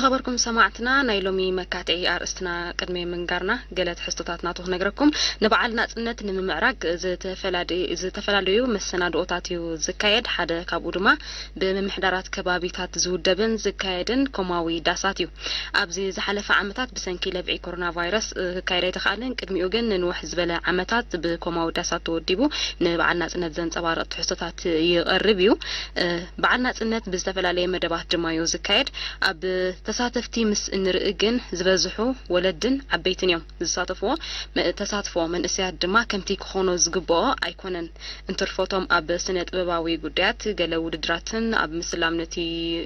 ዝኸበርኩም ሰማዕትና፣ ናይ ሎሚ መካትዒ ኣርእስትና ቅድሚ ምንጋርና፣ ገለ ትሕዝቶታት ናቱ ክነግረኩም። ንበዓል ናጽነት ንምምዕራግ ዝተፈላለዩ፣ ዝተፈላለዩ መሰናድኦታት እዩ ዝካየድ። ሓደ ካብኡ ድማ ብምምሕዳራት ከባቢታት ዝውደብን ዝካየድን ኮማዊ ዳሳት እዩ። ኣብዚ ዝሓለፈ ዓመታት ብሰንኪ ለብዒ ኮሮና ቫይረስ፣ እ፣ ክካየድ ኣይተኻእለን። ቅድሚኡ ግን ንንውሕ ዝበለ ዓመታት ብኮማዊ ዳሳት ተወዲቡ ንበዓል ናጽነት ዘንጸባርቕ ትሕዝቶታት ይቐርብ እዩ። እ፣ በዓል ናጽነት ብዝተፈላለየ መደባት ድማ እዩ ዝካየድ። ኣብ ተሳተፍቲ ምስ እንርኢ ግን ዝበዝሑ ወለድን ዓበይትን እዮም ዝሳተፍዎ። መ-፣ ተሳትፎ መንእሰያት ድማ ከምቲ ክኾኖ ዝግብኦ ኣይኮነን። እንትርፎቶም ኣብ ስነ ጥበባዊ ጉዳያት፣ ገለ ውድድራትን ኣብ ምስላም ነቲ፣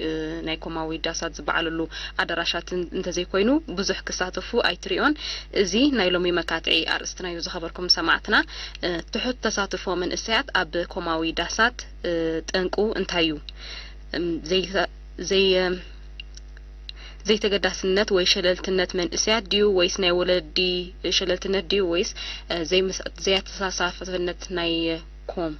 እ፣ ናይ ኮማዊ ዳሳት ዝበዓለሉ ኣዳራሻትን እንተዘይኮይኑ ብዙሕ ክሳተፉ ኣይትሪኦን። እዚ ናይ ሎሚ መካትዒ ኣርእስትና እዩ። ዝኸበርኩም ሰማዕትና፣ እ፣ ትሑት ተሳትፎ መንእሰያት ኣብ ኮማዊ ዳሳት፣ እ፣ ጠንቁ እንታይ እዩ? እም፣ ዘይተ-፣ ዘይ-፣ ዘይተገዳስነት ወይ ሸለልትነት መንእሰያት ድዩ፣ ወይስ ናይ ወለዲ ሸለልትነት ድዩ፣ ወይስ፣ እ፣ ዘይምስ-፣ ዘይኣተሳሳፍነት ናይ ኮም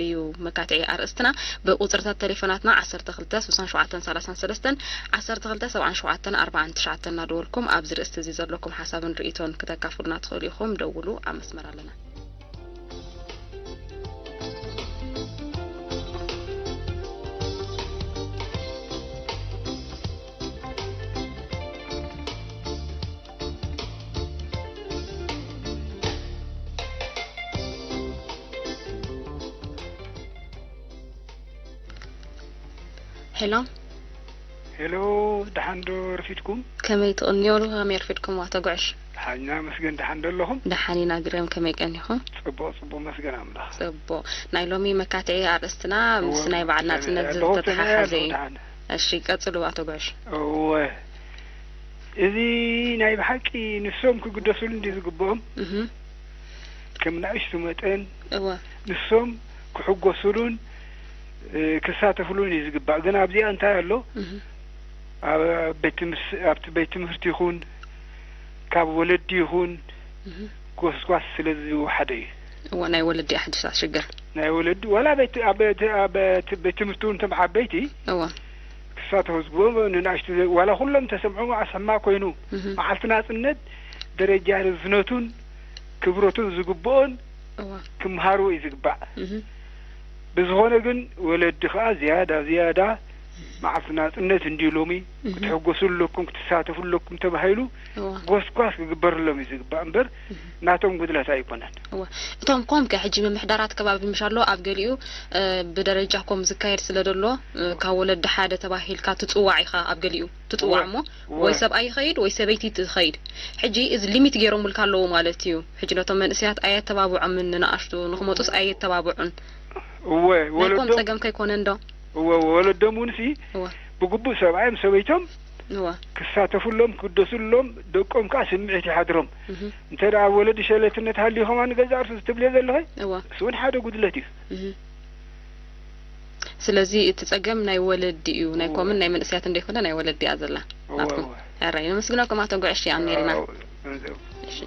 እዩ? መካትዒ ኣርእስትና። ብቁጽርታት ቴሌፎናትና ዓሰርተ ክልተ ስሳን ሸውዓተን ሰላሳን ሰለስተን፣ ዓሰርተ ክልተ ሰብዓን ሸውዓተን ኣርባዓን ትሽዓተን እናደወልኩም ኣብዚ ርእስቲ እዚ ዘለኩም ሓሳብን ርእይቶን ክተካፍሉና ትኽእሉ ኢኹም። ደውሉ፣ ኣብ መስመር ኣለና። ሄሎ። ሄሎ፣ ደሓን ዶ ረፊድኩም? ከመይ ትቕንዮሉ? ከመይ ኣርፊድኩም ኣቶ ጉዕሽ? ሓና መስገን፣ ደሓን ዶ ኣለኹም? ደሓን ኢና ግርም፣ ከመይ ቀኒኹም? ጽቡቕ፣ ጽቡቕ መስገን ኣምላኽ። ጽቡቕ። ናይ ሎሚ መካትዒ ኣርእስትና ምስ እወ፣ ናይ በዓል ናጽነት ኣለኹ፣ ተመያ ዘለኹ ዝተተሓሓዘ እዩ። ደሓን። እሺ፣ ቀጽሉ ኣቶ ጉዕሽ። እወ፣ እዚ ናይ ብሓቂ ንሶም ክግደሱሉ እንዲ ዝግብኦም እህ። ከም ንኣሽቱ መጠን እወ። ንሶም ክሕጎሱሉን፣ እ፣ ክሳተፍሉን እዩ ዝግባእ። ግን ኣብዚኣ እንታይ ኣሎ? እህ። ኣብ ቤት ትምህርት፣ ኣብቲ ቤት ትምህርቲ ይኹን፣ ካብ ወለዲ ይኹን፣ እህ። ጎስጓስ ስለ ዝወሓደ እዩ። እወ፣ ናይ ወለዲ ኣሕድሳ ሽግር። ናይ ወለዲ፣ ዋላ ቤት፣ ኣብ ቤት፣ ኣብ ቤት፣ ቤት ትምህርቲ እውን እቶም ዓበይቲ እወ። ክሳተፉ ዝግብኦም ንናእሽቱ ዘ-፣ ዋላ ኩሎም ተሰምዖም ኣስሕማ ኮይኑ፣ እህ። መዓልቲ ናጽነት ደረጃ ርዝነቱን ክብረቱን ዝግብኦን እወ። ክምሃሩ እዩ ዝግባእ። እህ። ብዝኾነ ግን ወለዲ ኸኣ ዝያዳ ዝያዳ መዓልቲ ናጽነት እንድዩ ሎሚ፣ እህ። ክትሕጎሱ ኣለኩም፣ ክትሳተፉ ኣለኩም ተባሂሉ እወ። ጎስጓስ ክግበረሎም እዩ ዝግባእ እምበር፣ እህ። ናቶም ጉድለት ኣይኮነን። እወ። እቶም ኮም ከ ሕጂ ምምሕዳራት ከባቢ ምሽ ኣሎ፣ ኣብ ገሊኡ፣ እ፣ ብደረጃ ኮም ዝካየድ ስለ ዘሎ፣ እ፣ ካብ ወለዲ ሓደ ተባሂልካ ትጽዋዕ ኢኻ፣ ኣብ ገሊኡ ትጽዋዕ እወ። እሞ፣ እወ። ወይ ሰብኣይ ይኸይድ ወይ ሰበይቲ ትኸይድ። ሕጂ እዚ ሊሚት ገይሮምልካ ኣለዉ ማለት እዩ። ሕጂ ነቶም መንእሰያት ኣየተባብዖምን፣ ንንኣሽቱ ንኽመጹስ ኣየተባብዑን። እወ፣ ናይ ኮም ወለዶም ጸገም ከይኮነ እንዶ? እወ፣ ወለዶም እውን ሲ እወ። ብግቡእ ሰብኣዮም ሰበይቶም እወ። ክሳተፉሎም፣ ክግደሱሎም፣ ደቆም ከኣ ስምዒት ይሓድሮም። እህ። እንተ ደኣ ወለዲ ሸለልትነት ሃልዩ ከማን ንገዛእ ርእሱ ትብልዮ ዘለኺ፣ እወ። እሱ እውን ሓደ ጉድለት እዩ። እህ። ስለዚ እቲ ጸገም ናይ ወለዲ እዩ፣ ናይ እወ። ኮምን ናይ መንእሰያትን ዘይኮነ ናይ ወለዲ እያ ዘላ። እወ፣ ናትኩም። እወ። ሕራይ፣ ነመስግነኩም ኣቶ ጉዕሽ፣ የቐንየልና። እወ፣ ገንዘብ። እሺ።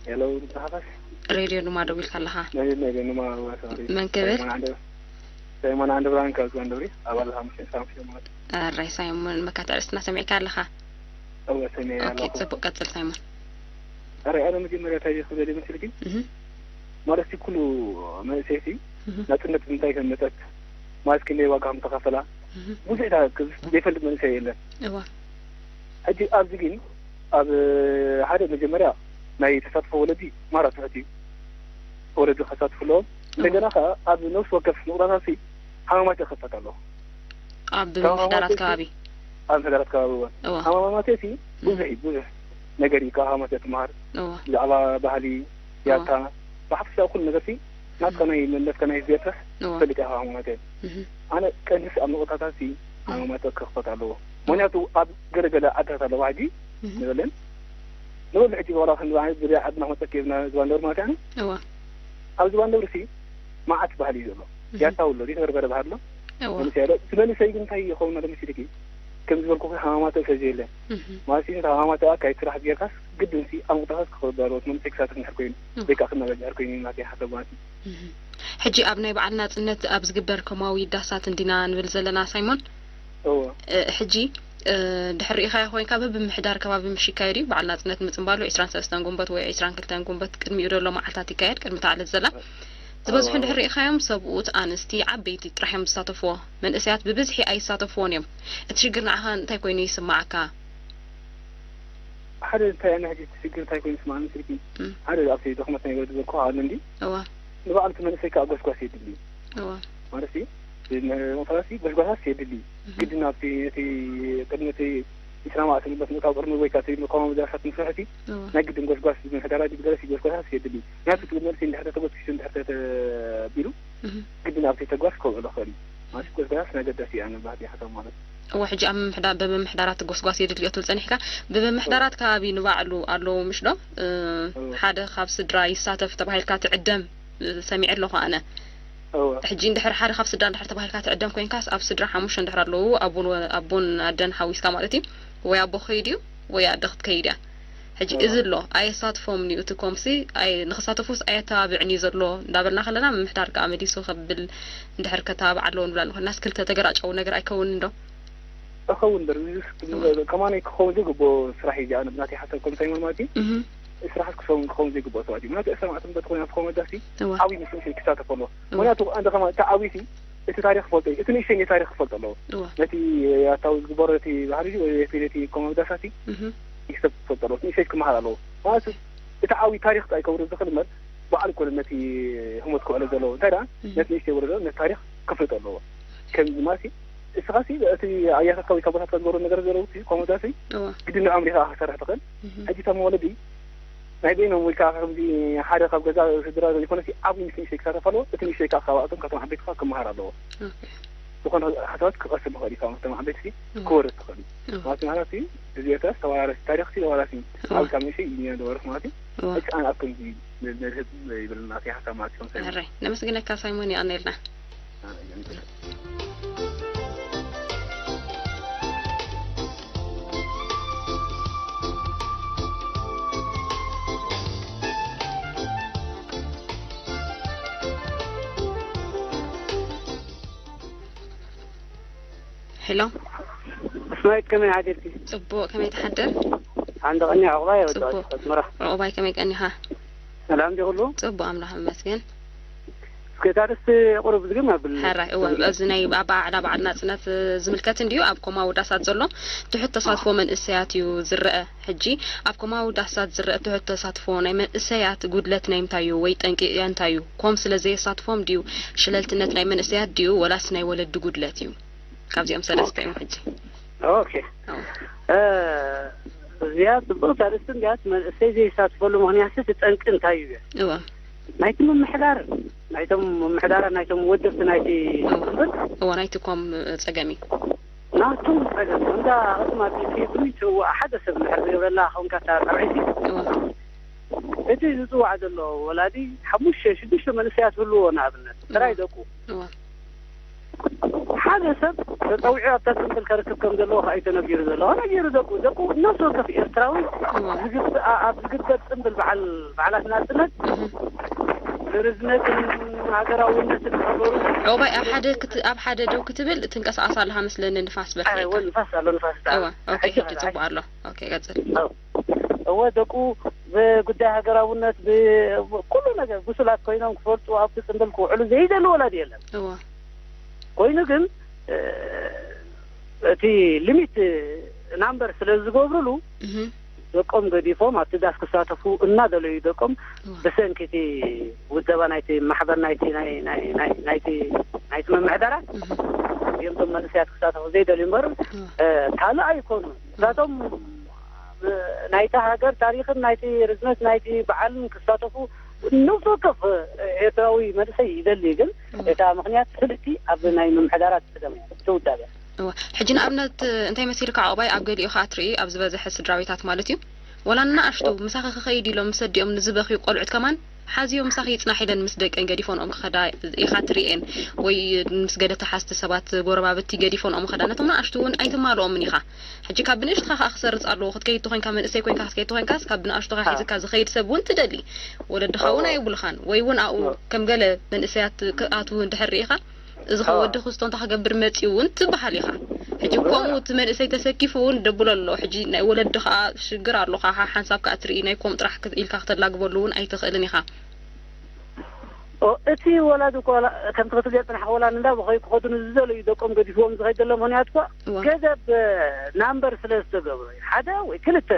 ሄሎ፣ ንጽሓፈሽ? ሬድዮ ድማ ደው ኢልካ ኣለኻ። ናይ፣ ናይ፣ ንማ፣ ዋ፣ ሶሪ። መን ክብል? ሳይሞን ዓንደ-፣ ሳይሞን ዓንደብርሃን ካብ ዝባን ደብሪ፣ ኣባል ሓሙሽተ ሓሙሽተ ማለት። ኣራይ ሳይሞን፣ መካት ኣርእስትና ሰሚዕካ ኣለኻ። እወ፣ ሰሚዐ ኦኬ፣ ኣለኹ። ጽቡቅ፣ ቀጽል ሳይሞን። ኣረ፣ ኣነ መጀመርያ እንታይ ክብል ይመስልኪ? እህ፣ ማለት፣ ኩሉ መንእሰይቲ እህ፣ ናጽነት እንታይ ከም መጸት፣ ማለት፣ ክንደይ ዋጋ ከም ተኸፈላ፣ እህ፣ ብዙሕ ኢታ ክዝ-፣ ዘይፈልጥ መንእሰይ የለን። እዋ፣ ሕጂ ኣብዚ ግን፣ ኣብ ሓደ መጀመርያ ናይ ተሳትፎ ወለዲ ማራ ትሑት እዩ። ወለዲ ከሳትፉ ኣለዎም። እንደገና ከኣ ኣብ ነፍሲ ወከፍ ንቑጣታት ሲ ሃማማት ይኸፈት ኣለዎ። ኣብ ካብ ምሕዳራት ሃማማት ከባቢ። ኣብ ምሕዳራት ከባቢ እውን። እዋ፣ ሃማማት ሲ ብዙሕ እዩ፣ ብዙሕ ነገር እዩ ካብ ሃማማት ትመሃር። እዋ፣ ብዛዕባ ባህሊ፣ ያታ፣ ብሓፈሻ ኩሉ ነገር ሲ ናትካ ናይ መንነትካ ናይ ህዝቢ ኤርትራ እዋ፣ ፈልጥ ኢኻ ሃማማት። እህ፣ ኣነ ቀንዲስ ኣብ ንቑጣታት ሲ ሃማማት ክኸፈት ኣለዎ። ምክንያቱ ኣብ ገለገለ ዓድታት ኣለዋ ሕጂ ንበለን ንበሉ ሕጂ ዋላ ክንዲ ዓይነት ብዘይ ዓድና ክመፀኪ የብና ዝባን ደብሪ ማለት ያኒ እዋ፣ ኣብ ዝባን ደብሪ ሲ መዓት ባህሊ እዩ ዘሎ። ያታ ኣሎ፣ ዘይተበርበረ ባህሊ ኣሎ። እዋ፣ መንእሰይ ኣሎ። እቲ መንእሰይ ግን እንታይ ይኸውን ኣሎ መሲልኪ? ከም ዝበልኩ ሃማማት እከ የለን እህ፣ ማለት ሲ ሃማማት ኣካይድ ስራሕ ጌርካስ ግድን ሲ ኣብ ንቑጣታት ክኸወዳ ኣለዎ። እቲ መንእሰይ ክሳተፍ እንድሕር ኮይኑ እዋ፣ ወይ ከዓ ክናበጅ እንድሕር ኮይኑ ናተይ ሓሳብ ማለት እዩ። እህ። ሕጂ ኣብ ናይ በዓል ናጽነት ኣብ ዝግበር ኮማዊ ዳሳት እንዲና ንብል ዘለና ሳይሞን። እዎ። እ፣ ሕጂ፣ እ፣ ድሕሪ ሪኢኻዮ ኮይንካ በብምሕዳር ከባቢ ምሽ ይካየድ እዩ። በዓል ናጽነት ምጽንባሉ ዒስራን ሰለስተን ጉንበት ወይ ዒስራን ክልተን ጉንበት ቅድሚኡ ዘሎ መዓልታት ይካየድ፣ ቅድሚ እታ ዕለት ዘላ። ዝበዝሑ እዎ። ድሕሪ ሪኢኻዮም ሰብኡት፣ ኣንስቲ፣ ዓበይቲ ጥራሕ እዮም ዝሳተፍዎ። መንእሰያት ብብዝሒ ኣይሳተፍዎን እዮም። እቲ ሽግር ንዓኻ እንታይ ኮይኑ ይስምዓካ? ሓደ እንታይ ኣነ ሕጂ እቲ ሽግር እንታይ ኮይኑ ይስምዓኒ ስልኪ? እም። ሓደ ኣብቲ ድኽመት ናይ ወዲ ዝበልኩ ኣሎ እንዲ? እዋ። ንባዕሉ እቲ መንእሰይ ከኣ ጎስጓስ የድሊ። እዋ። ማለት እዩ፣ ንመፈላሲ ጎስጓሳት የድሊ። እህ። ግድን ኣብቲ፣ እቲ ቅድሚ እቲ ዒስራ መዓልቲ ንበት ምእታው ቅድሚ ወይ ከኣ እቲ ኮማዊ ዳሳት ምስራሕ እቲ እዋ። ናይ ግድን ጎስጓስ ምሕደራ ድግደረሲ ጎስጓሳት የድሊ። ምክንያቱ እቲ መልሲ እንድሕር ተተጎስጒሱ እንድሕር ተተቢሉ፣ እህ። ግድን ኣብቲ ተግባር ክውዕሎ ክኽእል እዩ። ማለት ጎስጓሳት ኣገዳሲ እዩ ኣነ ባህቲ ሓሳብ ማለት። እዋ፣ ሕጂ ኣብ ምምሕዳ-፣ ብምምሕዳራት ጎስጓስ የድልዮ ትብል ጸኒሕካ፣ ብምምሕዳራት ከባቢ ንባዕሉ ኣለዉ ምሽ ዶ? እ፣ እዋ። ሓደ ካብ ስድራ ይሳተፍ ተባሂልካ ትዕደም፣ እ፣ ሰሚዐ ኣለኹ ኣነ። እዋ። ሕጂ እንድሕር ሓደ ካብ ስድራ እንድሕር ተባሂልካ ትዕደም ኮይንካስ፣ ኣብ ስድራ ሓሙሽተ እንድሕር ኣለዉ፣ ኣቦን ወ-፣ ኣቦን ኣደን ሓዊስካ ማለት እዩ፣ ወይ ኣቦ ክኸይድ እዩ፣ ወይ ኣደ ክትከይድ እያ። ሕጂ እዋ። እዚ ኣሎ፣ ኣየሳትፎምን እዩ እቲ ኮምሲ፣ ኣይ-፣ ንኽሳተፉስ ኣየተባብዕን እዩ ዘሎ እንዳበልና ከለና፣ ምምሕዳር ከኣ መሊሱ ከብል እንድሕር ከተባብዕ ኣለዎ ንብል ኣለኹ። እናስ ክልተ ተገራጨው ነገር ኣይከውንን ዶ? እኸውን በር፣ እዚስ እዋ። ከማን ክኸውን ዘይግብኦ ስራሕ እዩ። ኣነ ብናተይ ሓሳብ ከም ሳይሞን ማለት እዩ። እህ። ስራሕስ ክኸውን፣ ክኸውን ዘይግብኦ ሰባት እዩ። ምክንያቱ ዕስራ መዓልቲ እምበር ትኾን ኣብ ኮመዳሲ እዋ። ዓብዪ ምስ ንእሽተይ ክሳተፍ ኣለዎ። እዋ። ምክንያቱ ኣንተ ከማ-፣ እቲ ዓብዪ እቲ ታሪኽ ክፈልጦ እዩ። እቲ ንእሽተይ ናይ ታሪኽ ክፈልጦ ኣለዎ። እዋ። ነቲ ኣታዊ ዝግበሮ ነቲ ባህሪ ወይ ነቲ፣ ነቲ ኮመዳሳሲ እህ። ይክሰብ ክፈልጦ ኣለዎ። እቲ ንእሽተይ ክመሃር ኣለዎ። ማለት እቲ ዓብዪ ታሪኽ ጥራይ ከውርድ ዝኽእል እምበር ባዕሉ ኮነ ነቲ ህሞት ክውዕሎ ዘለዎ። እንታይ ደኣ እህ። ነቲ ንእሽተይ ወረዶ ነቲ ታሪኽ ክፍልጦ ኣለዎ። ከም ማለት እዩ። እስኻ ሲ እቲ ኣያታትካ ወይ ካብ ቦታትካ ዝገበሩ ነገር ዘለዉ እቲ ኮመዳሲ እዋ። ግድን ንዕኦም ዲኻ ክሰርሕ ትኽእል? እህ። ሕጂ እቶም ወለዲ ናይ በይኖም ወይ ከዓ ከምዚ ሓደ ካብ ገዛ ስድራ ዘይኮነሲ ዓብዪ ምስ ንእሽተይ ክሳተፍ ኣለዎ። እቲ ንእሽተይ ከዓ ካብኣቶም ካብቶም ዓበይቲ ከዓ ክመሃር ኣለዎ። ኦኬ። ዝኾነ ሓሳባት ክቐስም ይኽእል እዩ። ካብቶም ዓበይቲ ሲ እዋ። ክወርድ ትኽእል እዩ። እዋ። ማለት ማለት እዩ። እዚ ኤርትራ ተወራራሲ ታሪኽ ሲ ተወራራሲ እዩ። እዋ። ዓብዪ ካብ ንእሽተይ እዩ ዝነበረ ማለት እዩ። እዋ። ሕጂ ኣነ ኣብ ከምዚ ን-፣ ንርህብ ይብልና እቲ ሓሳብ ማለት እዩ። ከም ሳይሞን። ሕራይ። ነመስግነካ ሳይሞን፣ ይቐንየልና። ሄሎ። ኣስማይት ከመይ ሓዲርኪ? ጽቡቕ፣ ከመይ ትሓድር? ሓንደ ቀኒ ዕቑባይ ወዲ ጽቡቕ። ኣስመራ። ዕቑባይ ከመይ ቀኒኻ? ሰላም ዲኹሉ? ጽቡቕ፣ ኣምላኽ ይመስገን። እስከ እታ ኣርእስቲ ቁሩብ ዝግም ኣብል። ሕራይ፣ እወ፣ እዚ ናይ ኣበዓዕላ በዓል ናጽነት ዝምልከት እንድዩ፣ ኣብ ኮማዊ ዳሳት ዘሎ ትሑት ተሳትፎ መንእሰያት እዩ ዝረአ። ሕጂ ኣብ ኮማዊ ዳሳት ዝረአ ትሑት ተሳትፎ ናይ መንእሰያት ጉድለት ናይ ምንታይ እዩ ወይ ጠንቂ እንታይ እዩ? ኮም ስለ ዘየሳትፎም ድዩ? ሽለልትነት ናይ መንእሰያት ድዩ ወላስ ናይ ወለዲ ጉድለት እዩ? ካብዚኦም ሰለስተ እዮም ሕጂ። ኦኬ። ኣዎ። እ፣ እዚኣ ጽቡቕቲ ኣርእስቲ እንድያት መንእሰይ ዘይሳትፈሉ ምኽንያትስ ጠንቂ እንታይ እዩ? እወ። ናይቲ ምምሕዳር፣ ናይቶም ምምሕዳራት፣ ናይቲ ወደብቲ ናይቲ እወ። እምበር እወ፣ ናይቲ ኮም ጸገም እዩ። ናቱ ጸገም እንዳ ቅድማ እቲ ፊልም ይጽዋዕ ሓደ ሰብ እንድሕር ዝገብረላ ኸውንካ እታ ጸብዐይቲ እወ። እቲ ዝጽዋዕ ዘሎ ወላዲ ሓሙሽተ ሽዱሽተ መንእሰያት ህልዎ ንኣብነት ጥራይ እወ። ደቁ እወ። ሓደ ሰብ ተጸዊዑ ኣብታ ጽንብል ከርክብ ከም ዘለዎ ከኣ እዩ ተነጊሩ ዘሎ። ነጊሩ ደቁ፣ ደቁ ነፍሲ ወከፍ ኤርትራዊ ዝግብ-፣ ኣ-፣ ኣብ ዝግበር ጽንብል በዓል፣ በዓላት ናጽነት ንርዝነትን ሃገራውነትን ሓበሩ። ዑባይ፣ ኣብ ሓደ ክት-፣ ኣብ ሓደ ደው ክትብል ትንቀሳቐስ ኣለኻ መስለኒ፣ ንፋስ በርኸ ኣረ፣ ኢልካ። ወ-፣ ንፋስ ኣሎ፣ ንፋስ እዋ፣ ኦኬ፣ ሕጂ ሕጂ ጽቡቕ ኣሎ። ኦኬ፣ ቀጽል። እወ፣ ደቁ ብጉዳይ ሃገራውነት፣ ብ-፣ ኩሉ ነገር ብሱላት ኮይኖም ክፈልጡ ኣብቲ ጽንብል ክውዕሉ ዘይደሊ ወላዲ የለን። እዋ። ኮይኑ ግን፣ እ፣ እቲ ሊሚት ናምበር ስለ ዝገብሩሉ፣ እህ። ደቆም ገዲፎም ኣብቲ ዳስ ክሳተፉ እናደለዩ ደቆም እዋ። ብሰንኪ እቲ ውደባ ናይቲ ማሕበር ናይቲ ናይ፣ ናይ፣ ናይ፣ ናይቲ፣ ናይቲ ምምሕዳራት እህ። እዮም እቶም መንእሰያት ክሳተፉ ዘይደልዩ እምበር፣ እዋ። እ፣ ካልእ ኣይኮኑን። እዋ። ንሳቶም፣ እ፣ ናይታ ሃገር ታሪኽን ናይቲ ርዝነት ናይቲ በዓልን ክሳተፉ ነፍሲ ወከፍ ኤርትራዊ መንእሰይ ይደሊ። ግን እዋ። እታ ምኽንያት ፍልጥቲ ኣብ ናይ ምምሕዳራት ቀደም እያ፣ እቲ ውዳበ። እዋ። ሕጂ ንኣብነት እንታይ መሲልካ ዕቑባይ ኣብ ገሊኡ ከኣ ትርኢ፣ ኣብ ዝበዝሐ ስድራ ቤታት ማለት እዩ። ወላ ንኣሽቱ ምሳኺ ክኸይድ ኢሎም ምስ ኣዲኦም ንዝበኽዩ ቆልዑት ከማን ሓዝዮም ምሳኺ ይጽናሕ ኢለን ምስ ደቀን ገዲፎንኦም ክኸዳ ኢኻ ትርእየን። ወይ ምስ ገለ ተሓዝቲ ሰባት ጎረባብቲ ገዲፎንኦም ክኸዳ። ነቶም ንኣሽቱ እውን ኣይትማልኦምን ኢኻ። ሕጂ ካብ ብንእሽትኻ ከኣ ክሰርጽ ኣለዎ። ክትከይድ ተኾይንካ መንእሰይ ኮይንካ ክትከይድ ተኾይንካስ ካብ ብንኣሽቱኻ ኣዎ። ሒዝካ ዝኸይድ ሰብ እውን ትደሊ። ወለድኻ እውን ኣዎ። ኣየብሉኻን። ወይ እውን ኣብኡ ኣዎ። ከም ገለ መንእሰያት ክኣትዉ እንድሕር ርኢኻ እዚ ኸ ኣዎ። ወዲ ክስቶ እንታይ ክገብር መጺኡ እውን ትበሃል ኢኻ። ሕጂ እኮ ከምኡ እቲ መንእሰይ ተሰኪፉ እውን ደብሎ ኣሎ። ሕጂ ናይ ወለዲ ኸኣ ሽግር ኣሎ ኸኣ ሓንሳብ ከኣ ትርኢ ናይ ኮም ጥራሕ ክት-፣ ኢልካ ክተላግበሉ እውን ኣይትኽእልን ኢኻ። ኦ፣ እቲ ወላዲ እኮ ዋላ ከምቲ ክትብል ዝጸናሕካ ወላ ንእንዳ በኸዩ ክኸዱ ንዝደለዩ ደቆም ገዲፍዎም ዝኸይድ ዘሎ ምኽንያት እኮ እዋ። ገደብ ናምበር ስለ ዝተገብሮ እዩ። ሓደ ወይ ክልተ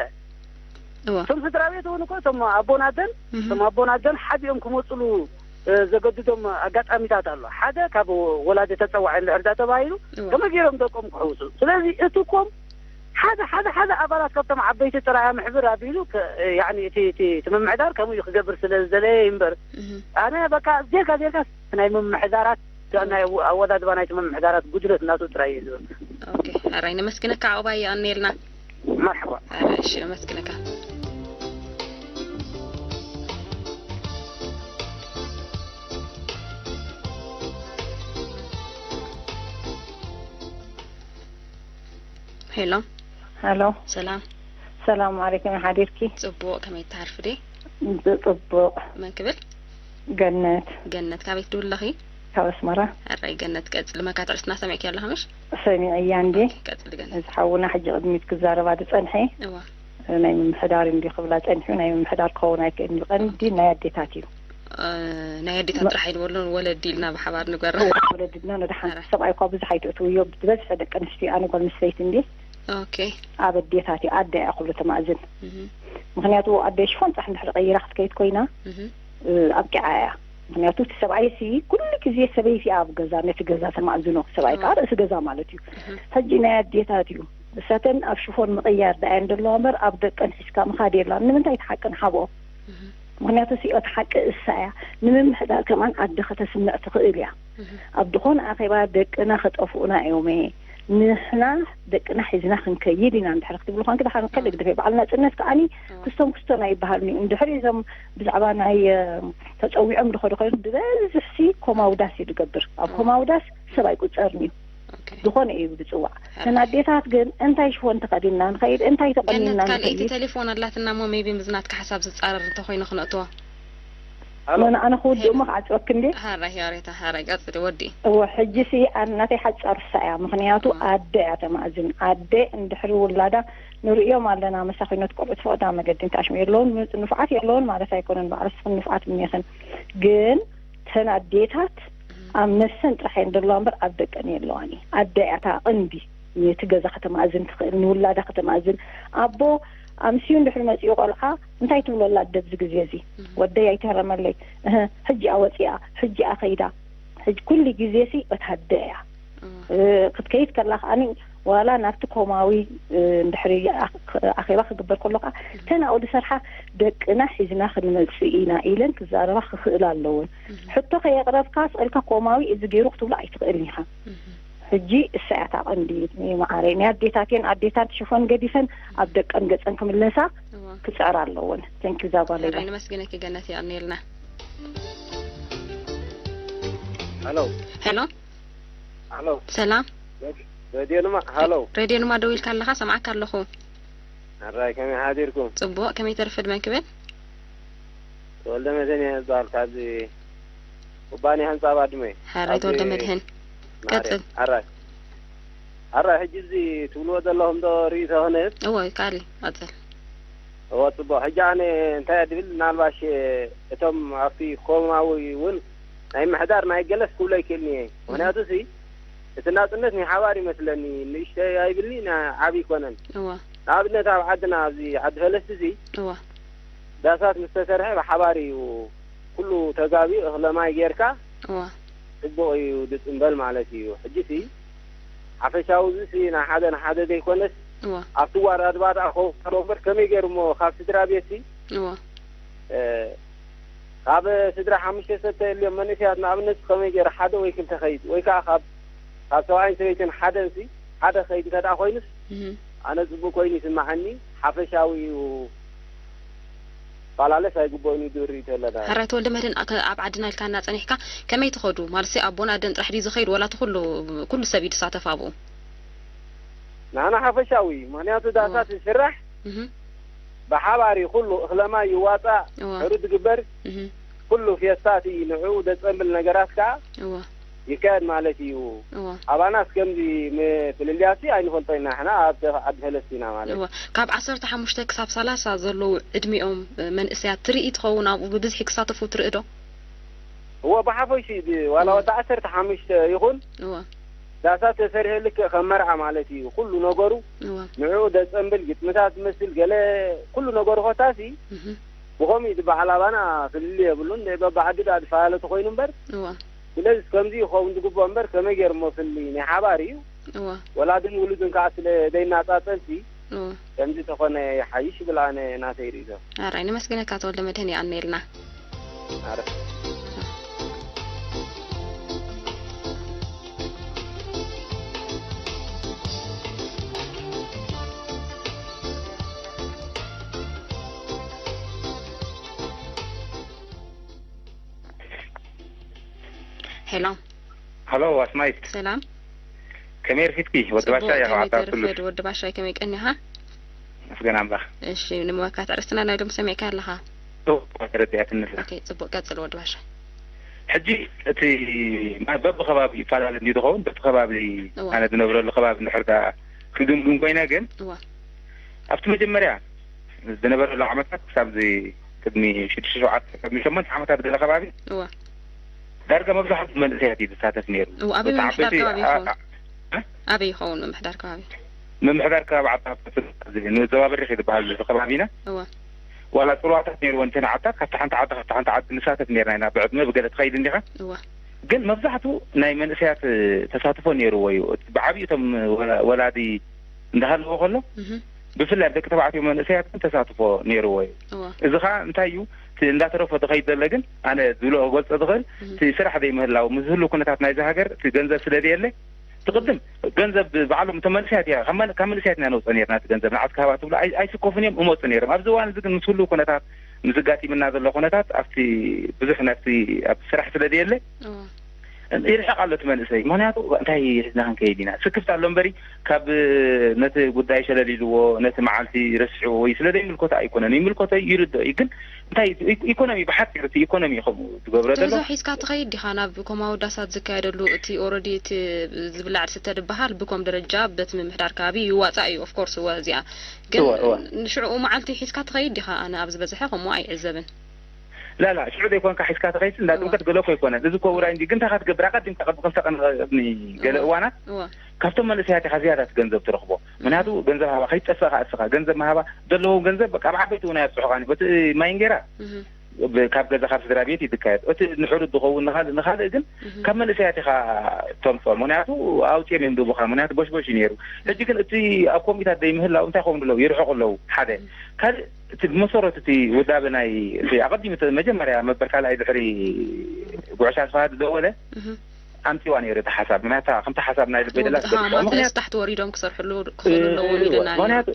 እዋ። እቶም ስድራ ቤት እውን እኮ እቶም ኣቦን ኣደን፣ እህ። እቶም ኣቦን ኣደን ሓዲኦም ክመፅሉ፣ እ፣ ዘገድዶም ኣጋጣሚታት ኣሎ። ሓደ ካብ ወላዲ ተፀዋዒ እንድሕር ዳ ተባሂሉ፣ እዋ። ከመይ ገይሮም ደቆም ክሕውሱ? ስለዚ እቲ ኮም ሓደ፣ ሓደ፣ ሓደ ኣባላት ካብቶም ዓበይቲ ጥራይ ምሕብር ኣቢሉ ከ-፣ ያዕኒ እቲ፣ እቲ፣ እቲ ምምሕዳር ከምኡ እዩ ክገብር ስለ ዝደለየ እዩ እምበር፣ እህ። ኣነ በቃ ዜርካ፣ ዜርካ ናይ ምምሕዳራት፣ እዋ። ናይ ኣወ-፣ ኣወዳድባ ናይቲ ምምሕዳራት ጉድለት እናቱ ጥራይ እዩ ዝብል። ኦኬ፣ ሕራይ ነመስግነካ ዕቑባይ፣ የቐንየልና። መርሓባ። ሕራይ፣ እሺ፣ ነመስግነካ። ሄሎ። ሃሎ። ሰላም። ሰላም ዓለይኩም፣ ሓዲርኪ? ጽቡቕ፣ ከመይ ትሓርፍዲ? ጽቡቕ። መን ክብል? ገነት። ገነት፣ ካበይ ትድውሊ ኣለኺ? ካብ ኣስመራ። ሕራይ ገነት፣ ቀጽሊ፣ መካትዕስትና ሰሚዕኪ ኣለኺ ምሽ? ሰሚዐያ እንዴ? ኦኬ፣ ቀጽሊ ገነት። እዚ ሓውና ሕጂ ቅድሚት ክዛረባ ዝጸንሐ፣ እዋ። ናይ ምምሕዳር እንዲ ክብላ ጸኒሑ፣ ናይ ምምሕዳር ክኸውን ኣይክእልን እዩ። ቀንዲ ናይ ኣዴታት እዩ። እ፣ ናይ ኣዴታት መ- ጥራሕ ኣይንበሎን፣ ወለዲ ኢልና ብሓባር ንገራ። እዋ፣ ወለዲ ኢልና ንደሓን። ሕራይ። ሰብኣይ እኳ ብዙሕ ኣይትእትውዮ፣ ዝበዝሐ ደቂ ኣንስትዮ፣ ኣነ ጓል ኣንስተይቲ እንዲ ኦኬ። ኣብ ኣዴታት እዩ፣ ኣደ እያ ኩሉ ተማእዝን። እህ። ምኽንያቱ ኣደ ሽፎን ጥራሕ እንድሕር ቀይራ ክትከይድ ኮይና፣ እህ። እ፣ ኣብቂዓ እያ። ምኽንያቱ እቲ ሰብኣይ ሲ ኩሉ ግዜ ሰበይቲ እያ ኣብ ገዛ፣ ነቲ ገዛ ተማእዝኖ። ሰብኣይ ከኣ እዋ። ርእሲ ገዛ ማለት እዩ። እህ። ሕጂ ናይ ኣዴታት እዩ። እሳተን ኣብ ሽፎን ምቕያር ደኣ እየን ዘለዋ እምበር ኣብ ደቀን ሒዝካ ምኻድ የላን። ንምንታይ እቲ ሓቂ ንሓብኦ? እህ። ምኽንያቱ ሲ እቲ ሓቂ እሳ እያ። ንምምሕዳር ከማን ኣደ ከተስምዕ ትኽእል እያ። እህ። ኣብ ዝኾነ ኣኼባ ደቅና ከጠፍኡና እዮም፣ ንሕና ደቅና ሒዝና ክንከይድ ኢና እንድሕር ክትብሉ ኳንኪ ደሓን ከለ ግደፈ። በዓል ናጽነት ከኣኒ እዋ። ክስቶም ክስቶን ኣይበሃልን እዩ። እንድሕር እዞም ብዛዕባ ናይ፣ እ፣ ተጸዊዖም ዝኸዱ ኮይኑ ዝበዝሕ ሲ ኮማዊ ዳስ እዩ ዝገብር። ኣብ እዋ። ኮማዊ ዳስ ሰብ ኣይቁጸርን እዩ። ኦኬ። ዝኾነ እዩ ዝጽዋዕ። ሕራይ። እተን ኣዴታት ግን እንታይ ሽፎን ተኸዲንና ንኸይድ፣ እንታይ ገነት፣ ተቆኒንና ካልኣይቲ ንኸይድ? ቴሌፎን ኣላትና እሞ ሜቢ ምስ ናትካ ሓሳብ ዝጻረር እንተኾይኑ ክነእትዎ። ኣሎ። መን ኣነ ክውድእ እሞ ክዓጽወኪ እንዴ? ሓራይ፣ ያሬታ፣ ሓራይ፣ ቀጽሊ፣ ወዲ። እወ፣ ሕጂ ሲ ኣነ ናተይ ሓጻር እሳ እያ። ምኽንያቱ እዋ። ኣደ እያ ተማእዝን። ኣደ እንድሕሪ ውላዳ ንርእዮም ኣለና፣ መሳኺኖት ቆልዑ ትፈቕዳ መገዲ እንተኣሽሙ የለውን፣ ንፉዓት የለውን ማለት ኣይኮነን፣ ባዕልስኽን ንፉዓት እኒኽን። ግን እተን ኣዴታት ኣብ ነፍሰን ጥራሕ እየን ዘለዋ እምበር ኣብ ደቀን የለዋን እዩ። ኣደ እያ እታ ቀንዲ ነቲ ገዛ ከተማእዝን ትኽእል፣ ንውላዳ ከተማእዝን። ኣቦ ኣምስዩ እንድሕሪ መጺኡ ቆልዓ እንታይ ትብሎ ኣላ ኣደ ኣብዚ ግዜ እዚ? እህ። ወደይ ኣይትህረመለይ፣ እህ፣ ሕጂ እያ ወጺኣ፣ ሕጂ እያ ከይዳ። ሕጂ ኩሉ ግዜ ሲ እታ ኣደ እያ። እዋ። እ፣ ክትከይድ ከላ ከኣኒ ዋላ ናብቲ ኮማዊ፣ እ፣ እንድሕሪ ኣኽ-፣ ኣኼባ ክግበር ከሎ ከኣ እህ። እተን ኣብኡ ዝሰርሓ ደቅና ሒዝና ክንመጽእ ኢና ኢለን ክዛረባ ክኽእላ ኣለወን። እህ። ሕቶ ከየቕረብካ ስቕ ኢልካ ኮማዊ እዚ ገይሩ ክትብሎ ኣይትኽእልን ኢኻ። እህ። ሕጂ እሳ እያ እታ ቀንዲ መዓረይ። ናይ ኣዴታት እየን፣ ኣዴታት ሽፎን ገዲፈን ኣብ ደቀን ገጸን ክምለሳ እዋ። ክጽዕራ ኣለወን። Thank you ዛጓለይ። ሕራይ ነመስግነኪ ገነት፣ የቐንየልና። ሄሎ። ሄሎ። ሃሎ። ሰላም። ሬድ-፣ ሬድዮ ንማ፣ ሃሎ። ሬድዮ ንማ ደው ኢልካ ኣለኻ? ሰምዓካ ኣለኹ። ኣራይ፣ ከመይ ሓዲርኩም? ጽቡቕ። ከመይ ተርፍድ መን ክብል? ተወልደ መድህን እየ ዝበሃል፣ ካብዚ ኩባንያ ህንጻ ባድመ። ሓራይ ኣብዚ ተወልደ መድህን። ማርያም። ቀጽል። ሓራይ። ሓራይ፣ ሕጂ እዚ ትብልዎ ዘለኹም ዶ ርእይቶ ክህብ? እወ፣ ይከኣል እዩ። ቀጽል። እወ፣ ጽቡቕ። ሕጂ ኣነ እንታይ እየ ድብል፣ ምናልባሽ እቶም ኣብቲ ኮማዊ እውን ናይ ምሕዳር ናይ ገለስ ክብሎ ኣይክእልን እየ። ምኽንያቱ ሲ፣ እቲ ናጽነት ናይ ሓባር ይመስለኒ፣ ንእሽተይ ኣይብልኒ፣ ና-፣ ዓቢ ኣይኮነን። እወ። ንኣብነት ኣብ ዓድና፣ ኣብዚ ዓዲ ፈለስቲ ሲ፣ እወ። ዳሳት ምስ ተሰርሐ ብሓባር እዩ ኩሉ ተጋቢኡ፣ እኽለ ማይ ጌርካ እወ። ጽቡቕ እዩ ድጽምበል ማለት እዩ። ሕጂ ሲ፣ ሓፈሻዊ እዚ ሲ፣ ናይ ሓደ ንሓደ ዘይኮነስ፣ እወ። ኣብቲ ወራድባ ደኣ ክኸውን ከሎ እምበር፣ ከመይ ገይሩ እሞ ካብ ስድራ ቤት ሲ፣ እወ። እ፣ ካብ ስድራ ሓሙሽተ ሰብ ተልዮም መንእሰያት ንኣብነት ከመይ ገይሩ ሓደ ወይ ክልተ ኸይድ፣ ወይ ከኣ ካብ፣ ካብ ሰብኣይን ሰበይትን ሓደንሲ፣ ሓደ ኸይድ እንተ ደኣ ኮይኑስ፣ እህ። ኣነ ጽቡቕ ኮይኑ ይስምዓኒ። ሓፈሻዊ እዩ፣ ፈላለስ ኣይግበኡን እዩ ዝብል ርእይቶ ኣለና። ሕራይ ተወልደ መድህን፣ ከ-፣ ኣብ ዓድና ኢልካና ጸኒሕካ፣ ከመይ ትኸዱ? ማለትሲ ኣቦን ኣደን ጥራሕ ድዩ ዝኸይድ፣ ዋላ እቲ ኩሉ፣ ኩሉ ሰብ እዩ ዝሳተፍ ኣብኡ? ንዓና ሓፈሻዊ፣ ምኽንያቱ ዳሳት እወ። ዝስራሕ እህ። ብሓባር እዩ፣ ኩሉ እኽለ ማይ ይዋጻእ፣ እወ። ሕሩድ ይግበር፣ እህ። ኩሉ ፌስታ እቲ ንዕኡ ዘጸምብል ነገራት ከኣ እወ። ይካየድ ማለት እዩ። እወ። ኣባናስ ከምዚ ም-፣ ፍልልያሲ ኣይንፈልጦ ኢና፣ ንሕና ኣብ ዓዲ ፈለስቲ ኢና ማለት እዩ። እወ። ካብ ዓሰርተ ሓሙሽተ ክሳብ ሰላሳ ዘለዉ ዕድሚኦም፣ እ፣ መንእሰያት ትርኢ ትኸውን ኣብኡ ብብዝሒ ክሳተፉ ትርኢ ዶ? እወ፣ ብሓፈሽ ድ-፣ ዋላ እወ። ወዲ ዓሰርተ ሓሙሽተ ይኹን እወ። ዳሳ ተሰሪሑ ልክዕ ከም መርዓ ማለት እዩ። ኩሉ ነገሩ እወ። ንዕኡ ደጸንብል ግጥምታት ዝመስል ገለ ኩሉ ነገሩ ኮታሲ እህ። ብኸምኡ እዩ ዝበዓል። ኣባና ፍልልይ የብሉን። በብዓዲ ደኣ ዝፈላለ ተኾይኑ እምበር፣ እወ። ስለዚ ከምዚ ይኸውን ዝግብኦ እምበር፣ ከመይ ገይሩ እሞ ፍልልይ ናይ ሓባር እዩ። እወ። ወላድን ውሉድን ከኣ ስለ ዘይናጻጸልሲ፣ እወ። ከምዚ ተኾነ ይሓይሽ ይብል ኣነ ናተይ ርእይቶ። ኣራይ፣ ነመስግነካ ተወልደ መድህን፣ የቐንየልና። ኣረ። ሄሎ። ሃሎ፣ ኣስማይት። ሰላም። ከመይ ርፊድኪ? ወዲ ባሻ እያ፣ ከመይ ዓዲ ኣርቱሉስ። ተርፍድ? ወዲ ባሻይ ከመይ ቀኒኻ? መስገን ኣምላኽ። እሺ፣ ንምባካት ኣርእስትና ናይ ሎም ሰሚዕካ ኣለኻ? ጽቡቕ፣ ተረዲኣትኒ ኣላ። ኦኬ፣ ጽቡቕ፣ ቀጽል ወዲ ባሻ። ሕጂ እቲ ማ-፣ በብኸባቢ ይፈላለ እንድዩ ዝኸውን፣ በብኸባቢ እዋ። ኣነ ዝነብረሉ ከባቢ እንድሕር ደኣ ክግምግም ኮይነ ግን፣ እዋ። ኣብቲ መጀመርያ ዝነበረሉ ዓመታት ክሳብ እዚ ቅድሚ ሽዱሽተ ሸውዓተ፣ ቅድሚ ሸሞንተ ዓመታት ገለ ከባቢ እዋ። ዳርጋ መብዛሕትኡ መንእሰያት እዩ ዝሳተፍ ነይሩ። እዋ፣ ኣበይ እቲ ምምሕዳር ዓበይቲ ከባቢ ኣ-፣ ይኸውን? ኣ-፣ እ? ኣበይ ይኸውን ምምሕዳር ከባቢ? ምምሕዳር ከባቢ ዓዲ ሃፍቲ ንዞባ በሪኽ እዩ ዝበሃል እዚ ከባቢና። እዋ። ዋላ ጽልዋታት ነይርወን እተን ዓድታት፣ ካብቲ ሓንቲ ዓዲ፣ ካብቲ ሓንቲ ዓዲ ንሳተፍ ነይርና ኢና፣ ብዕድመ ብገለ ትኸይድ እንዲኻ። እዋ። ግን መብዛሕትኡ ናይ መንእሰያት ተሳትፎ ነይርዎ እዩ። እቲ ብዓብዩ እቶም ወላ-፣ ወላዲ እንዳሃለዎ ከሎ፣ እህ። ብፍላይ ኣብ ደቂ ተባዕትዮ መንእሰያት ግን ተሳትፎ ነይርዎ እዩ። እዋ። እዚ ኸኣ እንታይ እዩ? እቲ እንዳተረፎ ዝኸይድ ዘሎ ግን፣ ኣነ ዝብሎ ክገልጾ ዝኽእል፣ እህ። እቲ ስራሕ ዘይምህላው፣ ምስ ዝህሉ ኩነታት ናይዚ ሃገር፣ እቲ ገንዘብ ስለ ዘየለ፣ ትቕድም ገንዘብ ባዕሎም እቶም መንእሰያት እያ፣ ካብ መን-፣ ካብ መንእሰያት ኢና ነውፅኦ ነይርና። እቲ ገንዘብ ንዓስ ክሃባ ትብሎ ኣይ-፣ ኣይስከፉን እዮም፣ እመፁ ነይሮም። ኣብዚ እዋን እዚ ግን ምስ ህሉ ኩነታት፣ ምስ ዘጋጢምና ዘሎ ኩነታት፣ ኣብቲ ብዙሕ ናብቲ ኣብ ስራሕ ስለ ዘየለ፣ እዋ። ይርሕቕ ኣሎ እቲ መንእሰይ። ምኽንያቱ እንታይ ሒዝና ክንከይድ ኢና? ስክፍታ ኣሎ እምበሪ፣ ካብ ነቲ ጉዳይ ሸለል ኢልዎ፣ ነቲ መዓልቲ ረሲዕዎ ወይ ስለ ዘይምልከቶ ኣይኮነን። ይምልከቶ እዩ፣ ይርድኦ እዩ። ግን እንታይ ኢኮ-፣ ኢኮኖሚ ብሓፂሩ፣ እቲ ኢኮኖሚ እዩ ከምኡ ዝገብሮ ዘሎ። ገዛ ሒዝካ ትኸይድ ዲኻ ናብ ኮማዊ ዳሳት ዝካየደሉ፣ እቲ ኦረዲ እቲ ዝብላዕ ዝስተ ዝበሃል ብኮም ደረጃ በቲ ምምሕዳር ከባቢ ይዋፃእ እዩ። ኦፍኮርስ እወ፣ እዚኣ ግን እወ፣ እወ። ንሽዕኡ መዓልቲ ሒዝካ ትኸይድ ዲኻ? ኣነ ኣብ ዝበዝሐ ከምኡ ኣይዕዘብን። ላላ፣ ሽዑ ዘይኮንካ ሒዝካ ትኸይድ፣ እንዳ እወ። ጥምቀት ገለ እኮ ኣይኮነን። እዚ እኮ ውራይ እንጂ፣ ግን እንታይ ክትገብር? ኣቐዲምካ ቅድሚ ክልተ ቀን፣ ቅድሚ ገለ እወ፣ እዋናት እወ። ካብቶም መንእሰያት ኢኻ ዝያዳ እቲ ገንዘብ ትረኽቦ። ምኽንያቱ ገንዘብ ሃባ ከይትጠፍእ ከኣ እስኻ፣ ገንዘብ ምሃባ፣ ዘለዎም ገንዘብ በቃ ኣብ ዓበይቲ እውን ኣየብጽሑኻን እዩ። በቲ ማይ እንጌራ እህ። ብ-፣ ካብ ገዛ ካብ ስድራ ቤት እዩ ዝካየድ። እቲ ንሕሩድ ዝኸውን ንኻልእ፣ ንኻልእ ግን እህ። ካብ መንእሰያት ኢኻ ተምጽኦ። ምኽንያቱ ኣውጺኦም እዮም ዝህቡኻ። ምኽንያቱ ቦሽቦሽ እዩ ነይሩ። ሕጂ ግን እቲ ኣብ ኮሚታት ዘይምህላው እንታይ ክኸውን ኣለዉ? ይርሕቑ ኣለዉ። ሓደ። እህ። ካልእ እቲ ብመሰረቱ እቲ ውዳበ ናይ እቲ ኣቐዲሙ እቲ መጀመርያ መበል ካልኣይ ድሕሪ ጉዕሽ ኣስፍሃ ዝደወለ እህ። ኣምጺዋ ነይሩ እቲ ሓሳብ። ምኽንያቱ ከምቲ ሓሳብ ናይ ልበይ ደላ ወ-፣ ሃ፣ ትገልጾ። ማለት ምኽንያቱ ታሕቲ ወሪዶም ክሰርሕሉ ክኽእሉ ኣለዎም እወ፣ ኢልና ነይሩ። ምኽንያቱ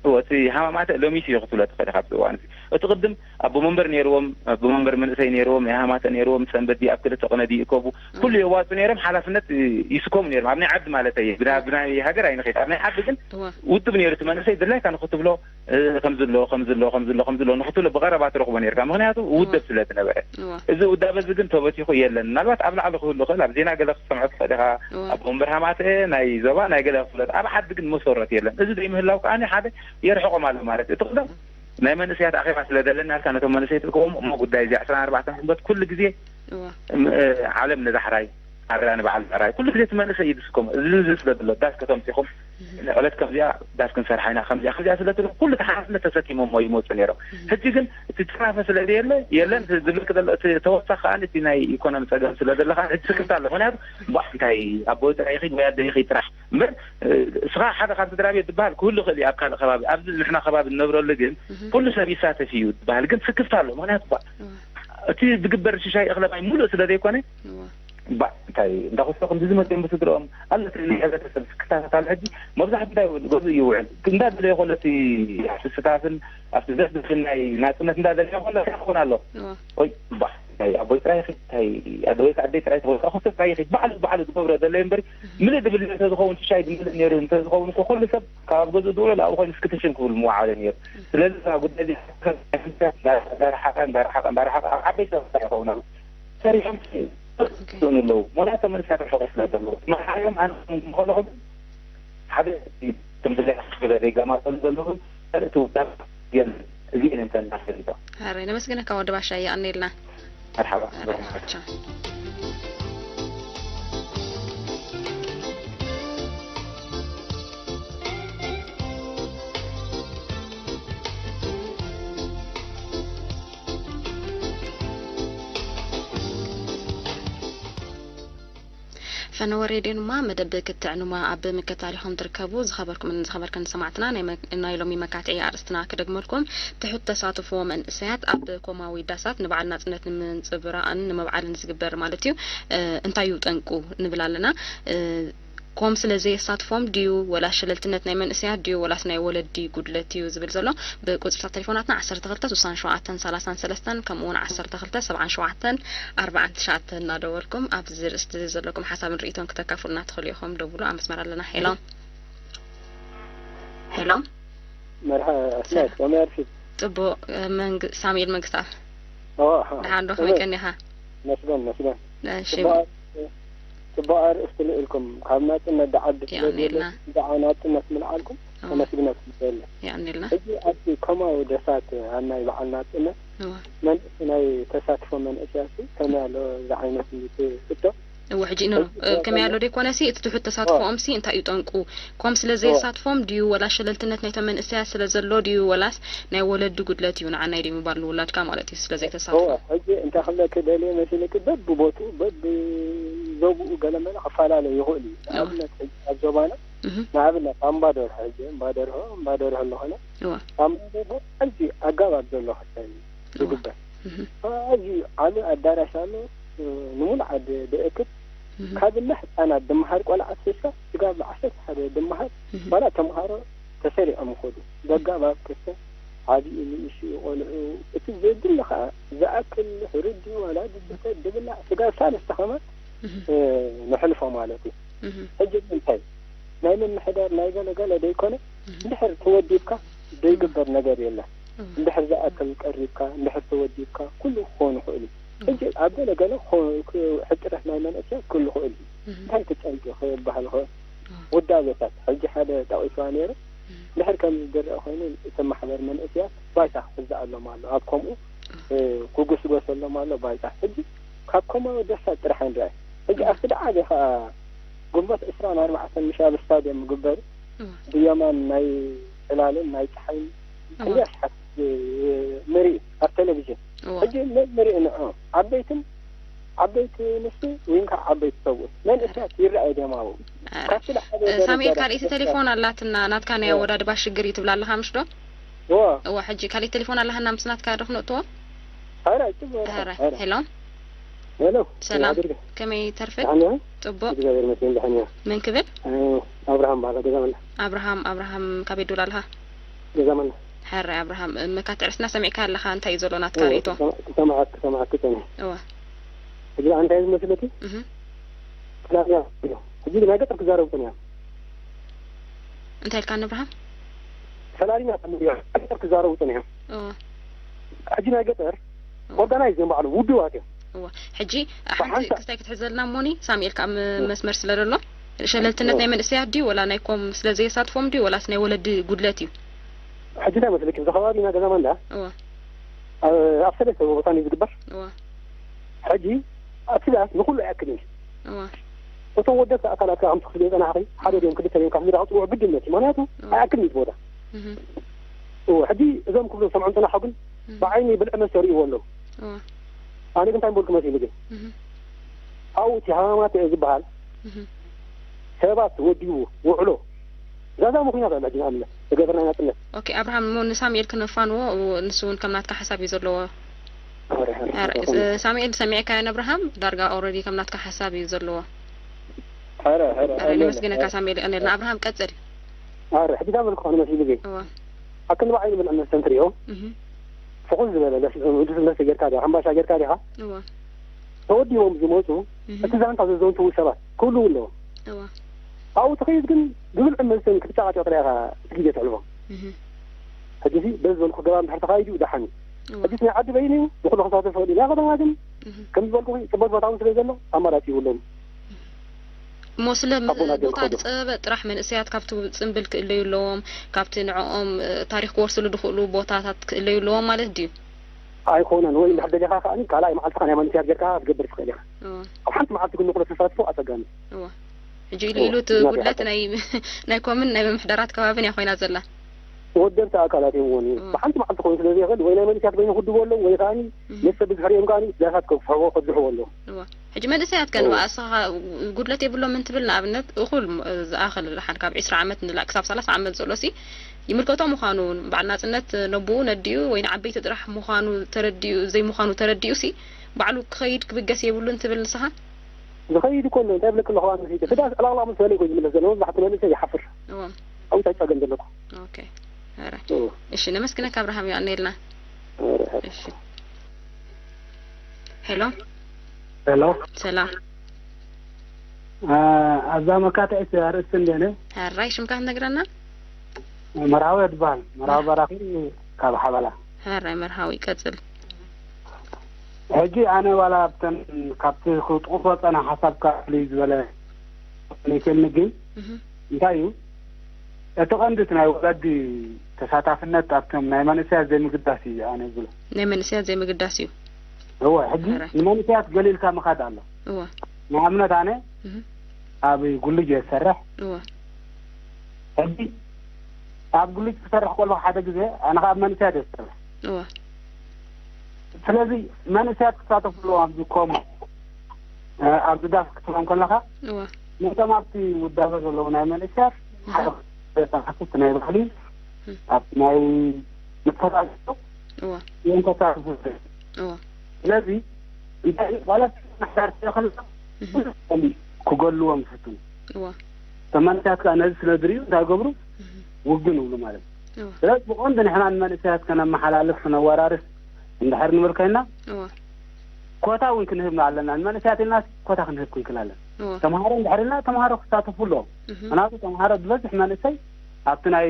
እወ፣ እቲ ሃማማተ ሎሚስ እዩ ክትብሎ ትኽእል ኢኻ ኣብዚ እዋን እዚ። እቲ ቅድም ኣቦ መንበር ነይርዎም፣ ኣቦ መንበር መንእሰይ ነይርዎም፣ ናይ ሃማተ ነይርዎም፣ ሰንበት ድዩ ኣብ ክልተ ቅነ ድዩ ይእከቡ፣ ኩሉ የዋፁ ነይሮም፣ ሓላፍነት ይስከሙ ነይሮም። ኣብ ናይ ዓዲ ማለት እየ፣ ብና- ብናይ ሃገር ኣይንኸይድ። ኣብ ናይ ዓዲ ግን እወ። ውድብ ነይሩ። እቲ መንእሰይ ድላይካ ንክትብሎ፣ እ፣ ከምዚ ኣሎ፣ ከምዚ ኣሎ፣ ከምዚ ኣሎ፣ ከምዚ ኣሎ ንክትብሎ ብቐረባ ትረኽቦ ነይርካ። ምኽንያቱ ውደብ ስለ ዝነበረ። እወ። እዚ ውዳበ እዚ ግን ተበቲኹ የለን። ምናልባት ኣብ ላዕሊ ክህሉ ይኽእል፣ ኣብ ዜና ገለ ክትሰምዖ ትኽእል ኢኻ። እወ። ኣብ ወንበር ሃማተ ናይ ዞባ ናይ ገለ ክፍለጥ፣ ኣብ ዓዲ ግን መሰረት የለን። እዚ ዘይምህላው ከኣ ሓደ የርሕቖም ኣሎ ማለት እዩ። እቲ ቅደም ናይ መንእሰያት ኣኼባ ስለ ዘለና ኢልካ ነቶም መንእሰይ ትእክቦም እሞ ጉዳይ እዚ ዕስራን ኣርባዕተን ሰንበት ኩሉ ግዜ እወ። ም-፣ ዓለም ንዳሕራይ፣ ኣረና ንበዓል ምዕራይ፣ ኩሉ ግዜ እቲ መንእሰይ እዩ ዝስከሞ። እዚ፣ እዚ ስለ ዘሎ ዳስ ከተምፂኹም፣ ዕለት ከምዚኣ ዳስ ክንሰርሓ ኢና፣ ከምዚኣ፣ ከምዚኣ ስለ ትብሉ ኩሉ እቲ ሓላፍነት ተሰኪሞም እሞ ይመፁ ነይሮም። ሕጂ ግን እቲ ትራፈ ስለ ዘየለ፣ የለን ዝብል ዘሎ እቲ ተወሳኺ ከኣ እቲ ናይ ኢኮኖሚ ፀገም ስለ ዘሎ ከኣ ሕጂ ስክፍታ ኣሎ። ምክንያቱ ባ እንታይ ኣቦይ ጥራይ ይኺድ ወይ ኣደይ ይኺድ ጥራሕ እምበር፣ እ፣ እስኻ ሓደ ካብ ስድራ ቤት ዝበሃል ክህሉ ይኽእል እዩ ኣብ ካልእ ከባቢ። ኣብዚ ንሕና ከባቢ እንነብረሉ ግን ኩሉ ሰብ ይሳተፍ እዩ ዝበሃል ግን ስክፍታ ኣሎ። ምክንያቱ ባ እቲ ዝግበር ሽሻይ እኽለ ማይ ሙሉእ ስለ ዘይኮነ፣ እወ። ባ እንታይ እንዳኸፍሎ ከምዚ ዝመፅኦም ብስድርኦም ኣሎ። እቲ ናይ ሕብረተሰብ ክታታት ኣሎ። ሕጂ መብዛሕቱ እንታይ ይብል? ገዝኡ ይውዕል። እንዳደለየ ከሎ እቲ ኣብቲ ስታፍን ኣብቲ ዘፍዝፍን ናይ ናፅነት እንዳደለየ ከሎ እንታይ ይኸውን ኣሎ? እወ። ወይ ባ እንታይ ኣቦይ ጥራይ ይኺድ፣ እንታይ ኣደ ወይ ኣደይ ጥራይ ትኸውን፣ ክልተ ጥራይ ይኺድ። ባዕሉ ባዕሉ ዝገብሮ ዘሎ እዩ እምበሪ፣ ምልእ ድብል እንተዝኸውን፣ ሽሻይ ዝምልእ ነይሩ እንተዝኸውን እኮ ኩሉ ሰብ ካብ ኣብ ገዝኡ ዝውዕል ኣብኡ ኮይኑ እስኪ ትሽን ክብል ምወዓለ ነይሩ። ስለዚ እዛ ጉዳይ እዚኣ እንዳረሓቐ፣ እንዳረሓቐ፣ እንዳረሓቐ፣ እንዳረሓቐ ኣብ ዓበይቲ ሰባት ይኸውን ኣሎ። ሰሪሖም ኦኬ። ይኾኑ ኣለዉ። ምኽንያቱ መንእሰያት ርሑቕ ስለ ዘለዉ። መርሓዮም ኣነ ከም ከለኹ ሓደ ትምስለ ክፍለ ዘይጋማጠሉ ዘለዉ ካልእ ትውዳብ የለን። እዚ እየን እንተን ኣፈሊጦ። ሕራይ ነመስግነካ ወዲ ባሻ፣ የቐንየልና። መርሓባ። ሕራይ ቻው። ፈነወ ሬድዮ ድማ መደብ ክትዕኑማ ኣብ ምክትታል ኢኹም ትርከቡ። ዝኸበርኩምን ዝኸበርክን ሰማዕትና፣ ናይ መ-፣ ናይ ሎሚ መካትዒ ኣርእስትና ክደግመልኩም። ትሑት ተሳትፎ መንእሰያት ኣብ ኮማዊ ዳሳት ንበዓል ናጽነት ንምንጽብራቕን ንምብዓልን ዝግበር ማለት እዩ። እ፣ እንታይ እዩ ጠንቁ ንብል ኣለና። እ፣ ኮም ስለ ዘየሳትፎም ድዩ፣ ወላ ሸለልትነት ናይ መንእሰያት ድዩ፣ ወላስ ናይ ወለዲ ጉድለት እዩ ዝብል ዘሎ? ብቁጽርታት ቴሌፎናትና ዓሰርተ ክልተ ስሳን ሸውዓተን ሰላሳን ሰለስተን፣ ከምኡ እውን ዓሰርተ ክልተ ሰብዓን ሸውዓተን ኣርባዓን ትሽዓተን እናደወልኩም ኣብዚ ርእስቲ ዘለኩም ሓሳብን ርእይቶን ክተካፍሉና ትኽእሉ ኢኹም። ደውሉ፣ ኣብ መስመር ኣለና። ሄሎ። ሄሎ። መርሓ ኣስማት፣ ከመይ ኣርፊድ? ጽቡቕ፣ መንግ-፣ ሳሙኤል መንግስታብ። ኦ፣ ኣሓ። ደሓን ዶ፣ ከመይ ከመይ? ቀኒኻ? መስገን፣ መስገን። እሺ። ጽቡቕ፣ ጽቡቕ ኣርእስቲ ልኢልኩም። ካብ ናጽነት ደዓ ድፍለ የቐንየልና። ደዓ ናጽነት ምልዓልኩም ኣዎ። ከመስግነኩም ይደሊ። የቐንየልና። ሕጂ ኣብቲ ኮማዊ ደሳት ኣብ ናይ በዓል ናጽነት እዋ። መንእስ-፣ ናይ ተሳትፎ መንእሰያት ከመይ ኣሎ እዚ ዓይነት እዩ እቲ ሕቶ? እዎ፣ ሕጂ ኖ፣ ሕጂ እ፣ ከመይ ኣሎ ዘይኮነሲ፣ እቲ ትሑት ተሳትፎኦምሲ እንታይ እዩ ጠንቁ? ኮም ስለ እዎ። ዘየሳትፎም ድዩ፣ ወላ ሸለልትነት ናይቶም መንእሰያት ስለ ዘሎ ድዩ፣ ወላስ ናይ ወለዲ ጉድለት እዩ ንዓናይ ድዩ ምባል ንውላድካ ማለት እዩ፣ ስለ ዘይተሳትፎ? እዎ፣ ሕጂ እንታይ ክብለኪ ደልየ መሲልኪ፣ በብቦትኡ፣ በብዞብኡ ገለመለ ክፈላለ ይኽእል እዩ። እዎ። ንኣብነት፣ ሕጂ ኣብ ዞባና፣ እህ። ንኣብነት፣ ኣምባደርሆ፣ ሕጂ ኣምባደርሆ፣ ኣምባደርሆ ኣለኾነ፣ እዎ። ኣምባደርሆ፣ ሕጂ ኣጋባብ ዘሎ ክታይ እዎ። ዝግበር። እህ። ኣዝዩ ዓቢ ኣዳራሽ ኣሎ፣ እ፣ ንሙሉእ ዓዲ ደእክብ። እህ። ካብ እለ ህጻናት ድመሃር ቆልዓ ኣትሒዝካ ስጋብ ዓሰርተ ሓደ ድመሃር እህ። ዋላ ተመሃሮ ተሰሪዖም ይኸዱ። ደጋብ ኣብ ክልተ ዓብዩ ንእሽኡ ቆልዑ እቲ ዘድሊ ኸኣ ዝኣክል ሕሩድ ድዩ ዋላ ድብተ ድብላዕ ስጋብ ሳልስቲ ከማን እህ። እ፣ ነሕልፎ ማለት እዩ። እህ። ሕጂ ግን እንታይ ናይ ምምሕዳር ናይ ገለ ገለ ደይኮነ እህ። እንድሕር ተወዲብካ ዘይግበር ነገር የለን። እህ። እንድሕር ዝኣክል ቀሪብካ እንድሕር ተወዲብካ ኩሉ ክኸውን ይኽእል እዩ። ሕጂ ኣብ ገለ ገለ ክኾ-፣ ክ-፣ ሕጽረት ናይ መንእሰያት ክህሉ ይኽእል እዩ። እህ። እንታይ ትጠንቂ ክበሃል ይኽእል? እህ። ውዳበታት፣ ሕጂ ሓደ ጠቒስዋ ነይሩ። እህ። እንድሕር ከምዚ ዝረአ ኮይኑ፣ እቲ ማሕበር መንእሰያት ባይታ ክሕዘኣሎም ኣሎ። ኣብ ከምኡ፣ እህ። እ፣ ክጉስጎሰሎም ኣሎ ባይታ። ሕጂ ካብ ኮማዊ ደሳ ጥራሕ ንርኣይ። ሕጂ እህ። ኣብቲ ደዓ ከኣ ግንቦት ዕስራን ኣርባዕተን ምሽ ኣብ ስታድየም ዝግበር እህ። ብየማን ናይ ጽላልን ናይ ጸሓይን እህ። ክንደይ ኣሽሓት፣ እ፣ ንርኢ ኣብ ቴሌቪዥን። እዋ። ሕጂ መን ንርኢ ንዕኦም? ዓበይትን ዓበይቲ ኣንስቲ ወይን ከዓ ዓበይቲ ሰብኡት? መንእሰያት ይረኣዩ ድዮም ኣብኡ? ኧረ። ካብቲ ላዕሊ እ፣ ደረጃ ሳሙኤል፣ ካልኣይቲ ቴሌፎን ኣላትና፣ ናትካ ናይ እ። ኣወዳድባ ሽግር እዩ ትብላ ኣለኻ፣ ምሽ ዶ? እዋ። እዋ፣ ሕጂ ካልኣይቲ ቴሌፎን ኣለሃና፣ ምስ ናትካ ዶ ክነእትዎ? ሕራይ፣ ጽቡቕ፣ ሕራይ፣ ሕራይ። ሄሎ። ሄሎ። ሰላም። ከመይ ተርፍድ? ደሓን ዲኻ? ጽቡቕ። እግዚኣብሔር ይመስገን፣ ደሓን እየ። መን ክብል? እ፣ ኣብርሃም በዓል ገዛ መላ። ኣብርሃም፣ ኣብርሃም፣ ካበይ ትድውል ኣለኻ? ዘመን ሕራይ ኣብርሃም፣ መካትዕስና ሰሚዕካ ኣለኻ? እንታይ እዩ ዘሎ ናትካ ርእቶ? ክሰማዕክ ክሰማዕክ ጸኒሕ እወ ሕጂ እንታይ ዝመስለኪ እህ ክላኛ ሕጂ ናይ ገጠር ክዛረቡ ጸኒሖም እንታይ ኢልካ ኣብርሃም? ሰላሪና ተምሪያ ገጠር ክዛረቡ ጸኒሖም እወ ሕጂ ናይ ገጠር ኦርጋናይዝ እዮም ባዕሉ ውድባት እዮም እወ ሕጂ ሓንቲ ብሓንሳእ- ክስታይ ክትሕዘልና እሞኒ ሳሙኤል ካብ ም- መስመር ስለ ዘሎ ሸለልትነት ናይ መንእሰያት ድዩ ወላ ናይ ኮም ስለ ዘየሳትፎም ድዩ ወላስ ናይ ወለዲ ጉድለት እዩ? ሕጂ እንታይ መስለኪ እዚ ከባቢና ገዛ ማንዳ እወ ኣብ ኣብ ሰለስተ ቦታ እዩ ዝግበር እወ ሕጂ ኣብቲ ዳስ ንኩሉ ኣይኣክልን እዩ እወ እቶም ወደብቲ ኣካላት ከዓ ከምቲ ክፍሊ የፀናሕኺ ሓደ ድዮም ክልተ ድዮም ካብ ስድራ ክፅውዑ ግድነት እዩ ምክንያቱ ኣይኣክልን እዩ እቲ ቦታ እህ እወ ሕጂ እዞም ክብሎም ሰምዖም ፅናሖ ግን ብዓይኒ ብልዒ መስተ ርእይዎ ኣለዉ እወ ኣነ ግን እንታይ ምበልኩ መሲሉ ግን እህ ኣብኡ እቲ ሃማማት ዝበሃል እህ ሰባት ወዲቡ ውዕሎ ዛዛሙ ኩናት ኣላ ሕጂ ንኣብነት ዝገበርና ናፅነት ኦኬ ኣብርሃም እሞ ንሳሙኤል ክነፋንዎ ንሱ እውን ከም ናትካ ሓሳብ እዩ ዘለዎ። ኣረ፣ ሳሙኤል ሰሚዕካዮ ንኣብርሃም ዳርጋ ኦረዲ ከም ናትካ ሓሳብ እዩ ዘለዎ። ኧረ ኧረ ኣረ ነመስግነካ ሳሙኤል፣ የቐንየልና። ኣብርሃም ቀጽል። ኣረ ሕጂ ዳበልኩ ኾነ መሲሉ ግን እወ ኣክን ብዓይኒ ብልዕነት ሰንትሪኦ እህ ፍኹስ ዝበለ ለስ- ልስሉስ መስተ ጌርካ ዲኻ ሕምባሻ ጌርካ ዲኻ እወ ተወዲቦም ዝመፁ እህ እቲ ዛንታ ዘዘንትዉ ሰባት ክህልዉ ኣለዎ እወ ኣብኡ ትኸይድ ግን ብብልዕን መስተን ክትጨቃጨቅ ጥራይ ኢኻ እቲ ግዜ ተሕልፎ እህ ሕጂ ሲ በዚ ዝበልኩ ገባብ እንድሕር ተኻይዱ ደሓን እዩ እወ ሕጂ ናይ ዓዲ በይኑ እዩ ንኩሉ ክሳተፍ ይኽእል እዩ ናይ ከተማ ግን እህ ከም ዝበልኩ ፅበት ቦታ እውን ስለ ዘሎ ኣማራፂ ይብሎም እሞ ስለ ኣቦና ቦታ ጀምኮዶ። ዝፀበበ ጥራሕ መንእሰያት ካብቲ ፅምብል ክእለዩ ኣለዎም፣ ካብቲ ንዕኦም እ፣ ታሪክ ክወርስሉ ዝኽእሉ ቦታታት ክእለዩ ኣለዎም ማለት ድዩ? ኣይኮነን ወይ እንድሕር ደሊኻ ከዓኒ ካልኣይ መዓልትኻ ናይ መንእሰያት ጌርካ ክትገብር ትኽእል ኢኻ እወ ኣብ ሓንቲ መዓልቲ ግን ንኩሎ ተሳትፎ ኣፀጋሚ እወ ሕጂ ኢሉ እወ፣ ኢሉ እቲ እናበልካ ጉድለት ናይ ናይ ኮምን ናይ ምምሕዳራት ከባብን እያ ኮይና ዘላ። ወደብቲ ኣካላት እዮም ውን እወ ብሓንቲ መዓልቲ ኮይኑ ስለ ዘይኽእል ወይ ናይ መንእሰያት በይኑ ክድቦ ኣለዉ ወይ ከዓኒ እህ መስተ ብዝሕሪኦም ከዓኒ ዳሳት ከብፍሕዎ ከብዝሕዎ ኣለዉ እወ ሕጂ መንእሰያት ከን እወ። ኣስኻ ጉድለት የብሎምን ትብል ንኣብነት እኹል ም- ዝኣኽል ደሓን ካብ ዕስራ ዓመት ንላዕ ክሳብ ሰላሳ ዓመት ዘሎ ሲ ይምልከቶ ምዃኑ በዓል ናጽነት ነቦኡ ነዲኡ ወይ ንዓበይቲ ጥራሕ ምዃኑ ተረዲኡ ዘይምዃኑ ተረዲኡ ሲ ባዕሉ ክኸይድ ክብገስ የብሉን ትብል ንስኻ? ዝኸይድ እኮ ኣሎ እንታይ ብለክ ኣለኹ ኣነ ፊት ብዳስ ዕላቕላቕ ምስ በለ ይኮ ዝምለስ ዘሎ መብዛሕቲ መንእሰይ ይሓፍር እወ ኣብኡ እንታይ ፀገም ዘለኩ ኦኬ ኧረ እወ። እሺ ነመስግነካ ኣብርሃም የቐንየልና። እሺ ሄሎ ሄሎ ሰላም አ፣ ኣብዛ መካትዒት ኣርእስቲ እንደነ ሕራይ ሽምካ ትነግረና? መርሃዊ ትበሃል መርሃዊ በራኺ ካብ ሓበላ ሕራይ መርሃዊ ቀጽል። ሕጂ ኣነ ዋላ ኣብተን ካብቲ ክጥቕሶ ፀና ሓሳብካ ፍልይ ዝበለ ይክእልኒ ግን እህ እንታይ እዩ እቲ ቀንዲ እቲ ናይ ወለዲ ተሳታፍነት ኣብቶም ናይ መንእሰያት ዘይምግዳስ እዩ ኣነ ዝብሎ ናይ መንእሰያት ዘይምግዳስ እዩ። እወ ሕጂ ሕራይ። ንመንእሰያት ገሊልካ ምኻድ ኣሎ እወ ንኣብነት ኣነ እህ ኣብ ጉልጅ እየ ዝሰርሕ እወ ሕጂ ኣብ ጉልጅ ክሰርሕ ከለኹ ሓደ ግዜ ኣነ ከዓ ኣብ መንእሰያት እየ ዝሰርሕ እወ ስለዚ መንእሰያት ክሳተፉ ኣለዎም ኣብዚ ኮም ኣብዚ ዳስ ክትብሎም ከለኻ እወ ነቶም ኣብቲ ውዳበ ዘለዉ ናይ መንእሰያት ሓደ ተሓስብቲ ናይ ባህሊ ኣብ ናይ ምተሳትፎ እወ እዮም ከሳትፉ እወ ስለዚ እንታይ ማለት ማሕዳር ስለኸለ እህ ክገሉዎም ዝፍትኑ እወ ተመንታት ከዓ ነዚ ስለ ዝርእዩ እንታይ ገብሩ እህ ውግን ይብሉ ማለት እዩ እወ ስለዚ ብቐንዱ ንሕና ንመንእሰያት ከነመሓላልፍ ክነወራርስ እንድሕር ንብል ኮይና እወ ኮታ እውን ክንህብ ኣለና ንመንእሰያት ኢልና ኮታ ክንህብ ክንክል ኣለና እወ ተምሃሮ እንድሕር ኢልና ተምሃሮ ክሳተፉ ኣለዎም እህ ምክንያቱ ተምሃሮ ዝበዝሕ መንእሰይ ኣብቲ ናይ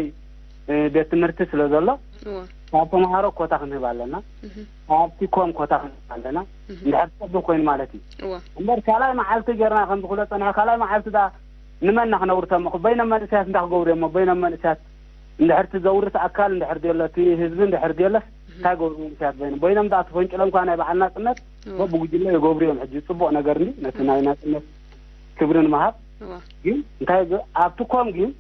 እ፣ ቤት ትምህርቲ ስለ ዘሎ እወ ካብ ተምሃሮ ኮታ ክንህብ ኣለና እህ ኣብቲ ኮም ኮታ ክንህብ ኣለና እህ እንድሕር ፀብብ ኮይኑ ማለት እዩ እወ እምበር ካልኣይ መዓልቲ ጌርና ከም ዝኩሎ ፀኒሑ ካልኣይ መዓልቲ ዳ ንመን እናክነውርቶም እኹ በይኖም መንእሰያት እንዳ ክገብሩ እዮም በይኖም መንእሰያት እንድሕር እቲ ዘውርት ኣካል እንድሕር ድየሎ እቲ ህዝቢ እንድሕር ድየሎስ እንታይ ገብሩ መንእሰያት በይኖም በይኖም ዳ ተፈንጭሎም ኳ ናይ በዓል ናፅነት እወ በብጉጅለ ይገብሩ እዮም ሕጂ ፅቡቕ ነገር እንዲ ነቲ ናይ ናፅነት ክብሪ ንምሃብ እወ ግን እንታይ ዝ- ኣብቲ ኮም ግን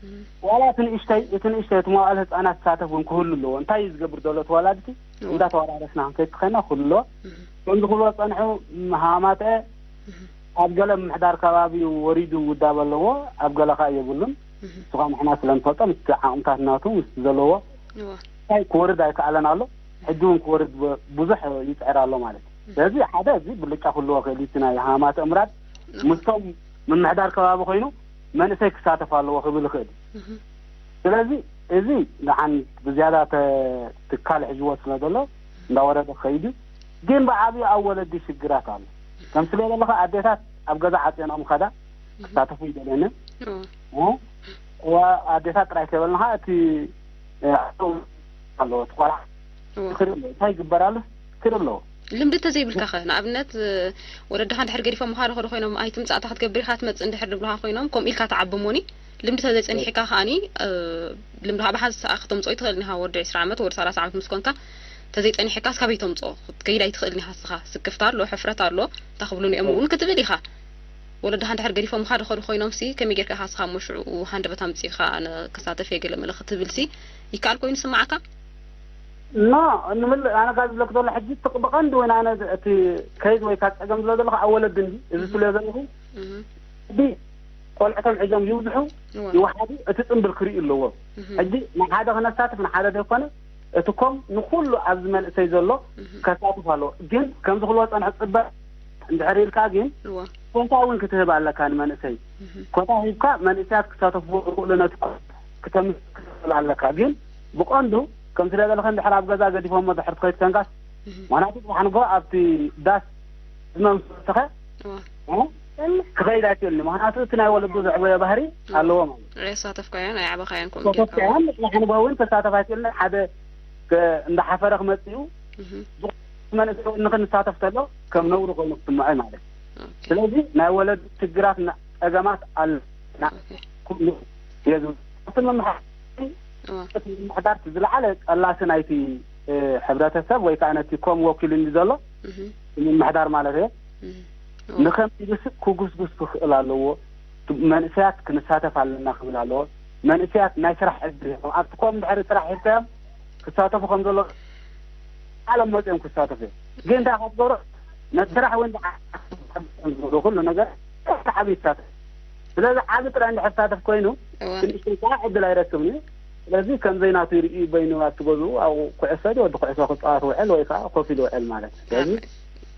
እህ ዋላ እቲ ንእሽተይ እቲ ንእሽተይ እቲ መዋእለ ህፃናት ዝሳተፍ እውን ክህሉ ኣለዎ እንታይ እዩ ዝገብር ዘሎ እቲ ወላድቲ እወ እንዳተወራረስና ክንከይድ ትኸና ክህሉ ኣለዎ እህ ከምዚ ክብሎ ፀንሑ ሃማጥዐ እህ ኣብ ገለ ምምሕዳር ከባቢ ወሪዱ ውዳበ ኣለዎ ኣብ ገለ ከዓ የብሉን እህ እሱ ከዓ ንሕና ስለ ንፈልጦ ምስቲ ዓቕምታት ናቱ ምስቲ ዘለዎ እወ እንታይ ክወርድ ኣይከኣለን ኣሎ ሕጂ እውን ክወርድ ብ- ብዙሕ ይፅዕር ኣሎ ማለት እዩ ስለዚ ሓደ እዚ ብልጫ ክህልዎ ክእል እዩ እቲ ናይ ሃማት እምራድ እወ ምስቶም ምምሕዳር ከባቢ ኮይኑ መንእሰይ ክሳተፍ ኣለዎ ክብል ይኽእል እዩ እህ ስለዚ እዚ ደሓን ብዝያዳ ተ-፣ ትካል ሒዝዎ ስለ ዘሎ እንዳወረደ ክኸይድ እዩ። ግን ብዓብዩ ኣብ ወለዲ ሽግራት ኣሎ። ከም ስለ ዘለኻ ኣዴታት ኣብ ገዛ ዓፅየንኦም ኸዳ ክሳተፉ ይደልየንን። እዎ። እ? እዋ ኣዴታት ጥራይ ከይበልናኻ እቲ፣ እ፣ ኣለዎ፣ እቲ ቆልዓ እዎ። ክርኢ ኣለዎ። እንታይ ይግበራሉ? ክርኢ ኣለዎ። ልምዲ እንተዘይብልካ ኸ? ንኣብነት፣ እ፣ ወለድኻ እንድሕር ገዲፎም ምዃ ዶ ኮይኖም ኣይትምጻእ እታ ክትገብር ኢኻ ትመጽእ እንድሕር ድብሉኻ ኮይኖም፣ ከምኡ ኢልካ ትዓቢ እሞኒ፣ ልምዲ ተዘይጸኒሕካ ከኣኒ፣ እ፣ ልምድኻ ብሓንሳእ ከተምጽኦ ኣይትኽእልን ኢኻ። ወዲ ዕስራ ዓመት፣ ወዲ ሰላሳ ዓመት ምስ ኮንካ፣ ተዘይጸኒሕካስ ካበይ ተምጽኦ? ክትከይድ ኣይትኽእልን ኢኻ ንስኻ። ስክፍታ ኣሎ፣ ሕፍረት ኣሎ፣ እንታይ ክብሉኒ እዮም እውን ክትብል ኢኻ። ወለድኻ እንድሕር ገዲፎምኻ ድኸዱ ኮይኖምሲ፣ ከመይ ጌርካ ኢኻ ንስኻ እሞ ሽዑ ሃንደበት ኣምጺእካ፣ ኣነ ክሳተፍ እየ ገለ መለ ክትብልሲ፣ ይከኣል ኮይኑ ይስምዓካ? ኖ፣ ንምል-፣ ኣነ ካብ ዝብለክ ዘሎ ሕጂ ትቕ-፣ ብቐንዱ እውን ኣነ እቲ ከይድ ወይ ካብ ጸገም ዝብሎ ዘለኹ ኣብ ወለዲ እንዲ፣ እዚ እህ። ትብልዮ ዘለኹ፣ እህ። ሕጂ ቆልዕቶም ሒዞም ይብዝሑ፣ እዋ። ይወሓዱ፣ እቲ ጽምብል ክርእዩ ኣለዎም። እህ። ሕጂ ንሓደ ክነሳትፍ ንሓደ ዘይኮነ፣ እቲ ኮም ንኹሉ ኣብዚ መንእሰይ ዘሎ እህ። ከሳትፍ ኣለዎ። ግን ከምዚ ክልዎ ጸንሐ ጽበ እንድሕር ኢልካ ግን እዋ። ኮታ እውን ክትህብ ኣለካ ንመንእሰይ። እህ። ኮታ ሂብካ መንእሰያት ክሳተፍዎ ዝኽእሉ ነቲ ኮ-፣ ክተምስ ክትኽእል ኣለካ። ግን ብቐንዱ ከም ስለ ዘለኸ እንድሕር ኣብ ገዛ ገዲፎሞ ድሕር ትኸይድ ከንካስ፣ እህ። ምኽንያቱ ጽባሕ ንግሆ ኣብቲ ዳስ ዝመምሰልተኸ እዋ። እ? ክኸይድ ኣይክእልን እዩ። ምኽንያቱ እቲ ናይ ወለዱ ዘዕበዮ ባህሪ እዋ። ኣለዎ ማለት እዩ። ኣየሳተፍካዮን ኣየዕበኻዮን ከምኡ ጌርካ። ተሰኪዐን ጽባሕ ንግሆ እውን ተሳተፍ ኣይክእልን። ሓደ ከ-፣ እንዳሓፈረ ክመጽእ እዩ። እህ። መንእሰይ ንኽንሳተፍ ተሎ ከም ነውሪ ኮይኑ ክስምዖ እዩ ማለት እዩ። ኦኬ። ስለዚ ናይ ወለዲ ችግራት ና-፣ ጸገማት ኣለና ኦኬ። ኩሉ የዝብ-፣ እቲ ምምሕዳር እዋ። እቲ ምምሕዳር እቲ ዝለዓለ ቀላሲ ናይቲ፣ እ፣ ሕብረተሰብ ወይ ከዓ ነቲ ኮም ወኪሉ እንዲ ዘሎ እህ። ምምሕዳር ማለት እየ። እህ። እዋ። ንኸም ኢሉስ ክጉስጉስ ክኽእል ኣለዎ። መንእሰያት ክንሳተፍ ኣለና ክብል ኣለዎ። መንእሰያት ናይ ስራሕ ዕድል እዮም። ኣብቲ ኮም ድሕሪ ስራሕ ሂብካዮም ክሳተፉ ከም ዘሎ ዓለም መፅኦም ክሳተፉ እዮም። ግን እንታይ ክትገብሮ ነቲ ስራሕ እውን ዝዓ-፣ ዝገብሮ ኩሉ ነገር ዓቢ ይሳተፍ። ስለዚ ዓቢ ጥራይ እንድሕር ዝሳተፍ ኮይኑ እዋ። ንእሽተይ ከዓ ዕድል ኣይረክብን እዩ። ስለዚ ከም ዘይናቱ ይርኢ በይኑ ኣብቲ ገዝኡ ኣብኡ ኩዕሶ ድዩ ወዲ ኩዕሶ ክፃወት ውዕል ወይ ከዓ ኮፍ ኢሉ ውዕል ማለት እዩ። ስለዚ እዋ። እቲ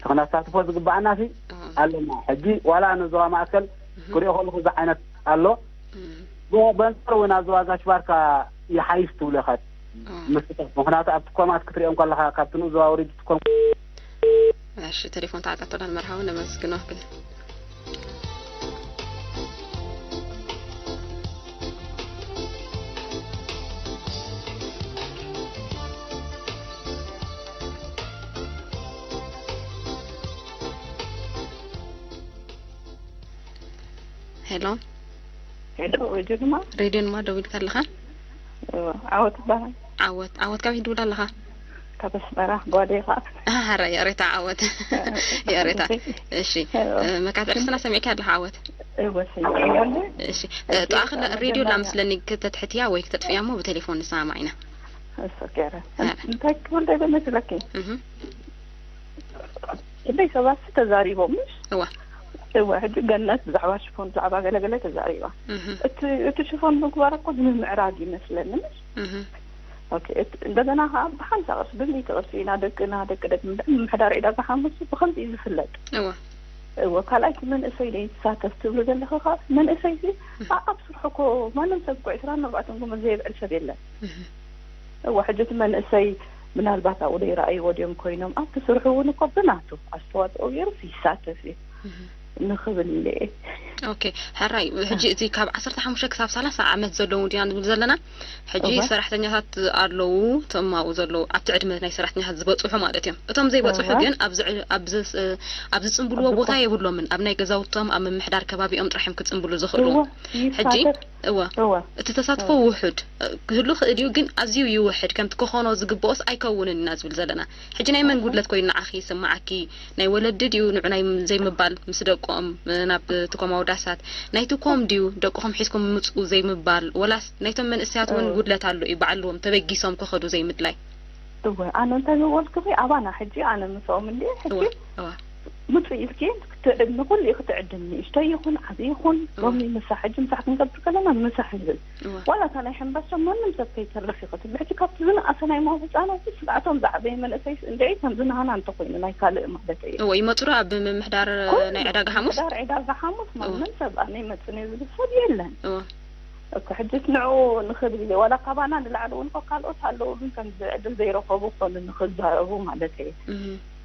ክነሳትፎ ዝግባኣና ሲ እዋ። ኣለና። ሕጂ ዋላ ነዞባ ማእከል እህ። ክሪኦ ከለኹ እዚ ዓይነት ኣሎ። እህ። ብ-፣ በንጻሩ እውን ኣብ ዞባ ጋሽ ባርካ ይሓይሽ ትብሉ ኢኻ። እህ። ምስታት፣ ምኽንያቱ ኣብ ትኮማት ክትሪኦም ከለኻ ካብቲ ንኡ ዞባ ወሪዱ ትኮም። እሺ፣ ቴሌፎን ተዓጻጸና ንመርሃዊ ነመስግኖ ግን። ሄሎ። ሄሎ፣ ሬድዮ ድማ? ሬድዮ ድማ ደዊልካ ኣለኻ? እወ፣ ዓወት ይበሃል። ዓወት፣ ዓወት፣ ካበይ ትድውል ኣለኻ? ካብ ኣስመራ፣ ጓደይ ኸኣ። ኣረ፣ ይቕሬታ፣ ዓወት። ይቕሬታ። እሺ፣ እሺ። እወ። እ፣ መካትዕ ስና ሰሚዕካ ኣለኻ፣ ዓወት? እወ፣ ሰሚዐ ኣለኹ። እሺ፣ እ፣ ሕጂ ጥቓ ክለ-፣ ሬድዮ መጀመርያ ላምስለኒ ክተትሕትያ ወይ ክተጥፍያ እሞ ብቴሌፎን ንሰማማዕ ኢና። እሱ ገይረ። እ። እንታይ ክብል ደይበ መስለኪ? እህ። ክንደይ ሰባት ተዛሪቦም፣ ምሽ? እዋ። እዋ፣ ሕጂ ገነት ብዛዕባ ሽፎን፣ ብዛዕባ ገለ ገለ ተዛሪባ። እህ። እቲ፣ እቲ ሽፎን ምግባር እኮ ንምምዕራግ ይመስለኒ፣ ምሽ? እህ። ኦኬ፣ እት-፣ እንደገና ኸዓ ብሓምሳ ቅርሺ፣ ብሚእቲ ቅርሺ ኢና ደቅና፣ ደቂ፣ ደቂ ምምሕዳር ዕዳጋ ሓሙስ ብኸምዚ እዩ ዝፍለጥ። እዋ። እወ፣ ካልኣይ እቲ መንእሰይ ዘይትሳተፍ ትብሉ ዘለኹ ኸዓ፣ መንእሰይ ሲ፣ እህ። ኣ-፣ ኣብ ስርሑ እኮ ማንም ሰብ እኮ ዕስራን ኣርባዕተን ገመድ ዘየብዕል ሰብ የለን። እህ። እወ፣ ሕጂ እቲ መንእሰይ ምናልባት ኣብኡ ደይረኣይዎ ድዮም ኮይኖም፣ ኣብቲ ስርሑ እውን እኮ ብናቱ ኣስተዋፅኦ ገይሩስ ይሳተፍ እዩ እህ። ንኽብል ኢለ እየ። ኦኬ፣ ሕራይ፣ ሕጂ እዚ ካብ ዓሰርተ ሓሙሽተ ክሳብ ሰላሳ ዓመት ዘለዉ ድና ንብል ዘለና? ሕጂ እወ። ሰራሕተኛታት ኣለዉ፣ እቶም ኣብኡ ዘለዉ፣ ኣብቲ ዕድመ ናይ ሰራሕተኛታት ዝበጽሑ ማለት እዮም። እቶም ዘይበጽሑ እወ። ግን ኣብዚ ዕ-፣ ኣብዚ ስ-፣ ኣብ ዝጽንብልዎ ኣብ ቦታ ድኳ- የብሎምን። ኣብ ናይ ገዛውቶም፣ ኣብ ምምሕዳር ከባቢኦም ጥራሕ እዮም ክጽንብሉ ዝኽእሉ። እወ፣ ሕጂ፣ ይሳተፍ። እወ፣ እወ። እቲ ተሳትፎ እወ። ውሑድ፣ እ፣ ክህሉ ክእል እዩ፣ ግን ኣዝዩ ይውሕድ። ከምቲ ክኾኖ ዝግብኦስ ኣይከውንን ኢና ዝብል ዘለና። ሕጂ ናይ መን እወ። ጉድለት ኮይኑ ንዓኺ ይስምዓኪ? ናይ ወለዲ ድዩ ንዑ ናይ ዘይምባል ምስ ደቆም፣ እ፣ ናብ ትኮም ኣውዳሳት? ናይቲ ኮም ድዩ ደቅኹም ሒዝኩም ምጽኡ ዘይምባል? ወላስ ናይቶም መንእሰያት እውን እወ። ጉድለት ኣሎ እዩ፣ ባዕልዎም ተበጊሶም ክኸዱ ዘይምድላይ? እወ፣ ኣነ እንታይ ምበልኩኺ፣ ኣባና ሕጂ ኣነ ምስኦም እንድየ፣ ሕጂ እወ፣ እወ። ምጹ ኢልኪ ክትዕድ-፣ ንኹሉ ክትዕድም፣ ንእሽተይ ይኹን፣ ዓብዪ ይኹን፣ እወ። ሎሚ ምሳሕ፣ ሕጂ ምሳሕ ክንገብር ከለና ምሳሕ ንብል። እወ። ዋላ እታ ናይ ሕምባሻ ማንም ሰብ ከይተርፍ እዩ ክትብል። ሕጂ ካብቲ ዝነኣሰ ናይ ማው ህጻናት ስግኣቶም ዝዓበየ መንእሰይስ እንድዒ ከምዚ ናህና እንተኾይኑ ናይ ካልእ ማለት እየ። እወ፣ ይመጹ ዶ ኣብ ምምሕዳር ኩሉ ናይ ዕዳጋ ሓሙስ? ምምሕዳር ዕዳጋ ሓሙስ እወ። ማንም ሰብ ኣነ ይመጽን እየ ዝብል ሰብ የለን። እወ። እኮ ሕጅስ ንዕኡ ንኽብል ኢለ፣ ዋላ ካባና ንላዕሊ እውን እኮ ካልኦት ኣለዉ፣ ግን ከምዚ ዕድል ዘይረኸቡ እኮ ንኽዛረቡ ማለት እየ።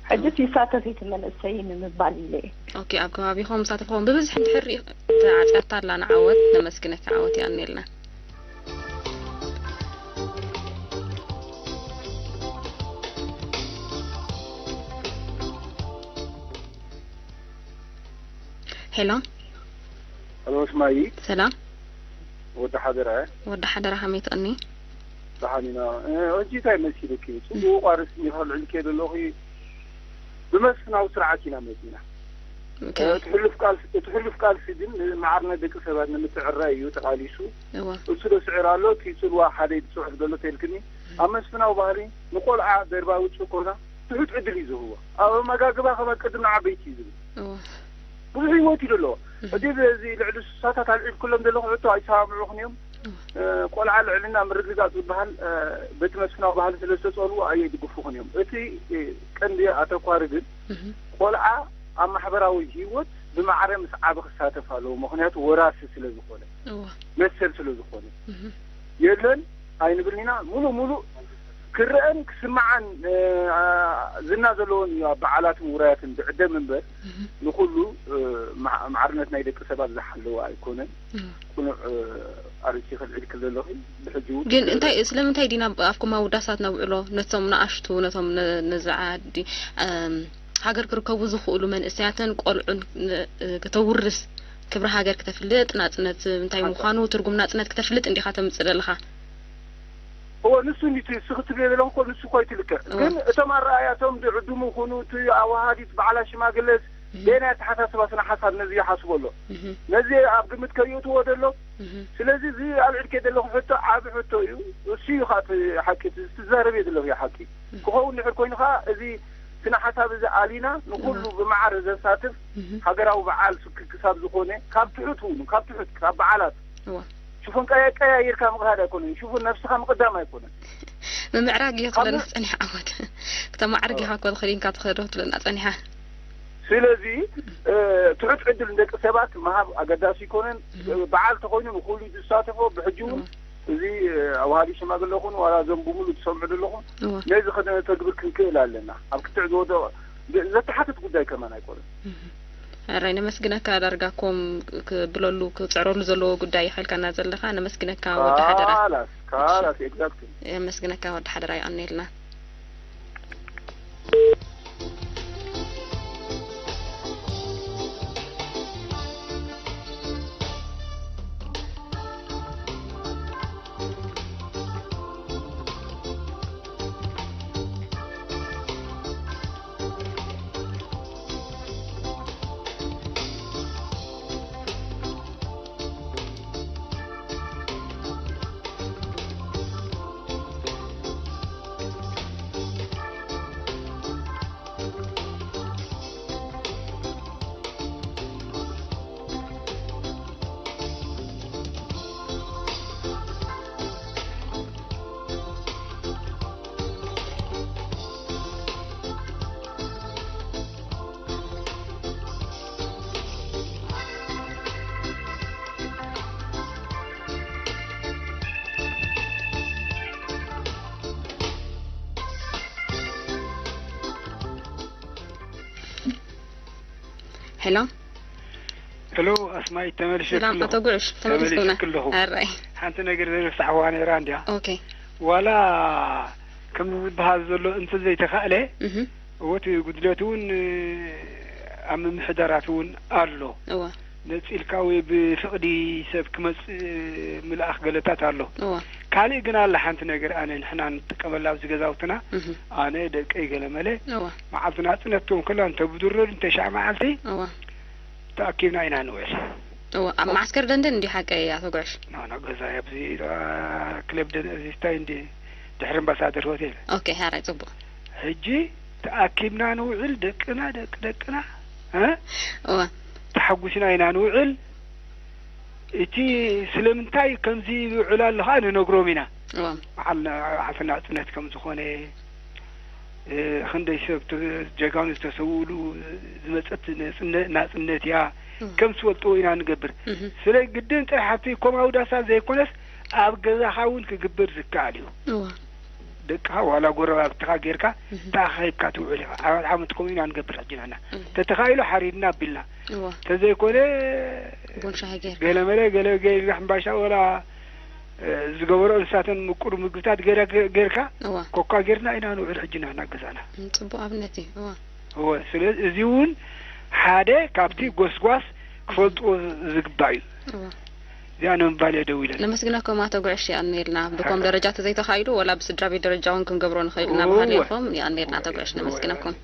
ሕጅስ ይሳተፍ እቲ መንእሰይ ንምባል ኢለ እየ። ኦኬ፣ ኣብ ከባቢኹም ሳተፍኹም ብብዝሒ እንድሕር ርኢኹ፣ ተዓጽያታ ኣላ ንዓወት፣ ነመስግነካ ዓወት፣ የቐንየልና። ሄሎ። ሄሎ፣ ስማይ። ሰላም። ወዲ ሓደራ። ወዲ ሓደራ፣ ከመይ ትቕኒ? ደሓን ኢና። እ፣ ሕጂ እንታይ መሲልኪ? ጽቡቕ ኣርእስቲ እኒኻ ልዕልኪ ዘለኹ። ብመስፍናዊ ስርዓት ኢና መጺና። ኦኬ። እ፣ እቲ ሕሉፍ ቃልሲ፣ እቲ ሕሉፍ ቃልሲ ግን ንመዓርነት ደቂ ሰባት ንምትዕራይ እዩ ተቓሊሱ። እወ። እሱ ዶ ስዕር ኣሎ? እቲ ጽልዋ ሓደ እዩ ዝጽሑፍ ዘሎ ተልክኒ። ኣብ መስፍናዊ ባህሊ ንቆልዓ ደርባዊ ጭኮና ትሑት ዕድል እዩ ዝህቦ። ኣብ ኣመጋግባ ከም ኣቀድም ንዓበይቲ እዩ ዝብል። እወ። ብዙሕ ህይወት እዩ ዘለዎ። እህ። ሕጂ በዚ ልዕሊ ስሳታት ኣልዒልኩሎም ዘለኹ ሕቶ ኣይሰማምዑኹን እዮም። እወ። እ፣ ቆልዓ ልዕልና ምርግጋጽ ዝበሃል፣ እ፣ በቲ መስፍናዊ ባህሊ ስለ ዝተጸልዎ ኣየድግፉኹን እዮም። እቲ፣ እ፣ ቀንዲ ኣተኳሪ ግን እህ። ቆልዓ ኣብ ማሕበራዊ ህይወት ብማዕረ ምስ ዓቢ ክሳተፍ ኣለዎ። ምኽንያቱ ወራሲ ስለ ዝኾነ፣ እወ። መሰል ስለ ዝኾነ። እህ። የለን ኣይንብልን ኢና። ሙሉእ ሙሉእ ክረአን ክስማዓን፣ እ፣ ዝና ዘለዎን እዩ ኣብ በዓላትን ውራያትን ዝዕደም እምበር፣ እህ። ንኹሉ፣ እ፣ መዓ-፣ ማዕርነት ናይ ደቂ ሰባት ዝሓለወ ኣይኮነን። እህ። ቅኑዕ፣ እ፣ ኣርእስቲ ከልዕልክል ዘለኹ ብሕጂ እውን ግን እንታይ፣ ስለምንታይ ዲና ኣብኩም ኣውዳሳት ነብዕሎ? ነቶም ንኣሽቱ፣ ነቶም ነ-፣ ነዛ ዓዲ፣ እም፣ ሃገር ክርከቡ ዝኽእሉ መንእሰያትን ቆልዑን ን-፣ እ፣ ከተውርስ፣ ክብሪ ሃገር ክተፍልጥ፣ ናጽነት እንታይ እሓንሳብ። ምዃኑ፣ ትርጉም ናጽነት ክተፍልጥ እንዲኻ ተምጽእ ዘለኻ? እወ፣ ንሱ እንዲ እቲ እስኺ ትብልዮ ዘለኺ እኮ ንሱ እኮ ኣይትልክዕ። እወ። ግን እቶም ኣረኣእያ፣ እቶም ዝዕድሙ ይኹኑ፣ እቲ ኣዋሃዲት በዓላ ሽማግለስ፣ እህ። በየናይ ኣተሓሳስባ ስነ ሓሳብ ነዚ ይሓስቦ ኣሎ? እህ። ነዚ ኣብ ግምት ከይእትዎ ደሎ? እህ። ስለዚ እዚ ኣልዒልክዮ ዘለኹ ሕቶ ዓቢ ሕቶ እዩ። እሱ እዩ ኸዓ እቲ ሓቂ፣ እቲ ዝዛረብዮ ዘለኹ እዩ ሓቂ። እህ። ክኸውን ድሕር ኮይኑ ኸዓ እዚ ስነ ሓሳብ እዚ ኣሊና ንኹሉ እወ። ብማዕረ ዘሳትፍ እህ። ሃገራዊ በዓል ስክ-፣ ክሳብ ዝኾነ ካብ ትሑት እውን፣ ካብ ትሑት፣ ካብ በዓላት እወ። ሽፉን ቀያ-፣ ቀያይርካ ምቕዳድ ኣይኮነን። ሽፉን ነብስኻ ምቕዳም ኣይኮነን። ምምዕራግ እዩ ካብ ክትብለና ጸኒሓ ዓወት። ክተማዕርግ ኢኻ እኮ ተኸዲንካ ትኸዶ ትብለና ጸኒሓ። ስለዚ፣ እ፣ ትሑት ዕድል ንደቂ ሰባት ምሃብ ኣገዳሲ ኣይኮነን። እህ። በዓል ተኾይኑ ንኹሉ ዝሳተፎ ብሕጂ እውን እወ። እዚ፣ እ፣ ኣዋሃዲ ሽማግለ ኹን ዋላ እዞም ብምሉእ ትሰምዑ ዘለኹም እወ። ነዚ ከተተግብር ክንክእል ኣለና። ኣብ ክትዕ ዝወደቐ ዘተሓትት ጉዳይ ከማን ኣይኮነን። እህ። ሕራይ ነመስግነካ። ዳርጋ ኮም ክብለሉ ክጽዕረሉ ዘለዎ ጉዳይ ኢኻ ኢልካና ዘለኻ። ነመስግነካ ወዲ ሓደራ። ካላስ፣ ካላስ፣ ኤግዛክትሊ። ነመስግነካ ወዲ ሓደራ፣ የቐንየልና። ሄሎ። ሄሎ፣ ኣስማይ፣ ተመልሼ ሰላም ኣለኹ። ኣቶ ጉዕሽ፣ ተመሊስኩና። ተመሊስኩ ኣለኹ። ኣራይ። ሓንቲ ነገር ዘይረሳዕዋ ነይራ እንድያ። ኦኬ። ዋላ ከምዚ ዝበሃል ዘሎ እንተዘይተኻእለ፣ እህ። እወ፣ እቲ ጉድለት እውን ኣብ ምምሕዳራት እውን ኣሎ። እወ። ነጺልካ ወይ ብፍቕዲ ሰብ ክመጽእ ምልኣኽ ገለታት ኣሎ። እወ። ካልእ ግን ኣላ ሓንቲ ነገር ኣነ ንሕና ንጥቀመላ ኣብዚ ገዛውትና፣ እህ። ኣነ ደቀይ ገለመለ እወ። መዓልቲ ናጽነት ትኸውን ከላ እንተ ብድረዱ እንተ ሻዕ መዓልቲ እወ። ተኣኪብና ኢና ንውዕል። እወ፣ ኣብ መዓስከር ደንደን እንዲ ሓቀይ ኣቶ ጉዕሽ? ኖ፣ ኖ፣ ገዛይ ኣብዚ፣ አ፣ ክለብ ደን-፣ እዚ ስታይ እንዲ ድሕሪ ኣምባሳደር ሆቴል። ኦኬ፣ ሓራይ ጽቡቕ። ሕጂ ተኣኪብና ንውዕል፣ ደቅና፣ ደቂ ደቅና፣ እ? እወ። ተሓጉስና ኢና ንውዕል። እቲ ስለምንታይ ከምዚ ይውዕል ኣሎ ኸኣ ንነግሮም ኢና። እወ። በዓል ና-፣ ዓርሰ ናጽነት ከም ዝኾነ፣ እ፣ ክንደይ ሰብ ተ-፣ ጀጋኑ ዝተሰውእሉ ዝመጸት ነጽነ-፣ ናጽነት እያ። ከም ዝፈልጥዎ ኢና ንገብር። ስለ ግድን ጥራሕ ኣብቲ ኮማዊ ዳሳት ዘይኮነስ ኣብ ገዛኻ እውን ክግበር ዝከኣል እዩ። ደቅኻ ዋላ ጎረባብትኻ ጌርካ ተኣኻኺብካ ትውዕል ኢኻ። ዓመት ዓመት ከምኡ ኢና ንገብር ሕጂ ንሕና። ተተኻኢሉ ሓሪድና ኣቢልና። ተዘይኮነ ቡን ሻሂ ጌርካ። ገለመለ ገለ ገለ ሕምባሻ ወላ ዝገበሮ እንስሳትን ምቁር ምግብታት ገይራ- ገይርካ እዋ ኮኳ ጌርና ኢና ንውዕል ሕጂ ንሕና ገዛና። ጽቡቅ ኣብነት እዩ። እዋ እወ፣ ስለዚ እዚ እውን ሓደ ካብቲ ጎስጓስ ክፈልጥዎ ዝግባእ እዩ። እዋ እዚኣ ንምባል እየ ደው ኢለ። ነመስግነኩም ኣቶ ጉዕሽ፣ የቐንየልና። ብኮም ደረጃ ተዘይተኻኢሉ ወላ ብስድራ ቤት ደረጃ እውን ክንገብሮ ንኽእል ኢና እወ። በሃሊ ኢኹም። የቐንየልና ኣቶ ጉዕሽ፣ ነመስግነኩም።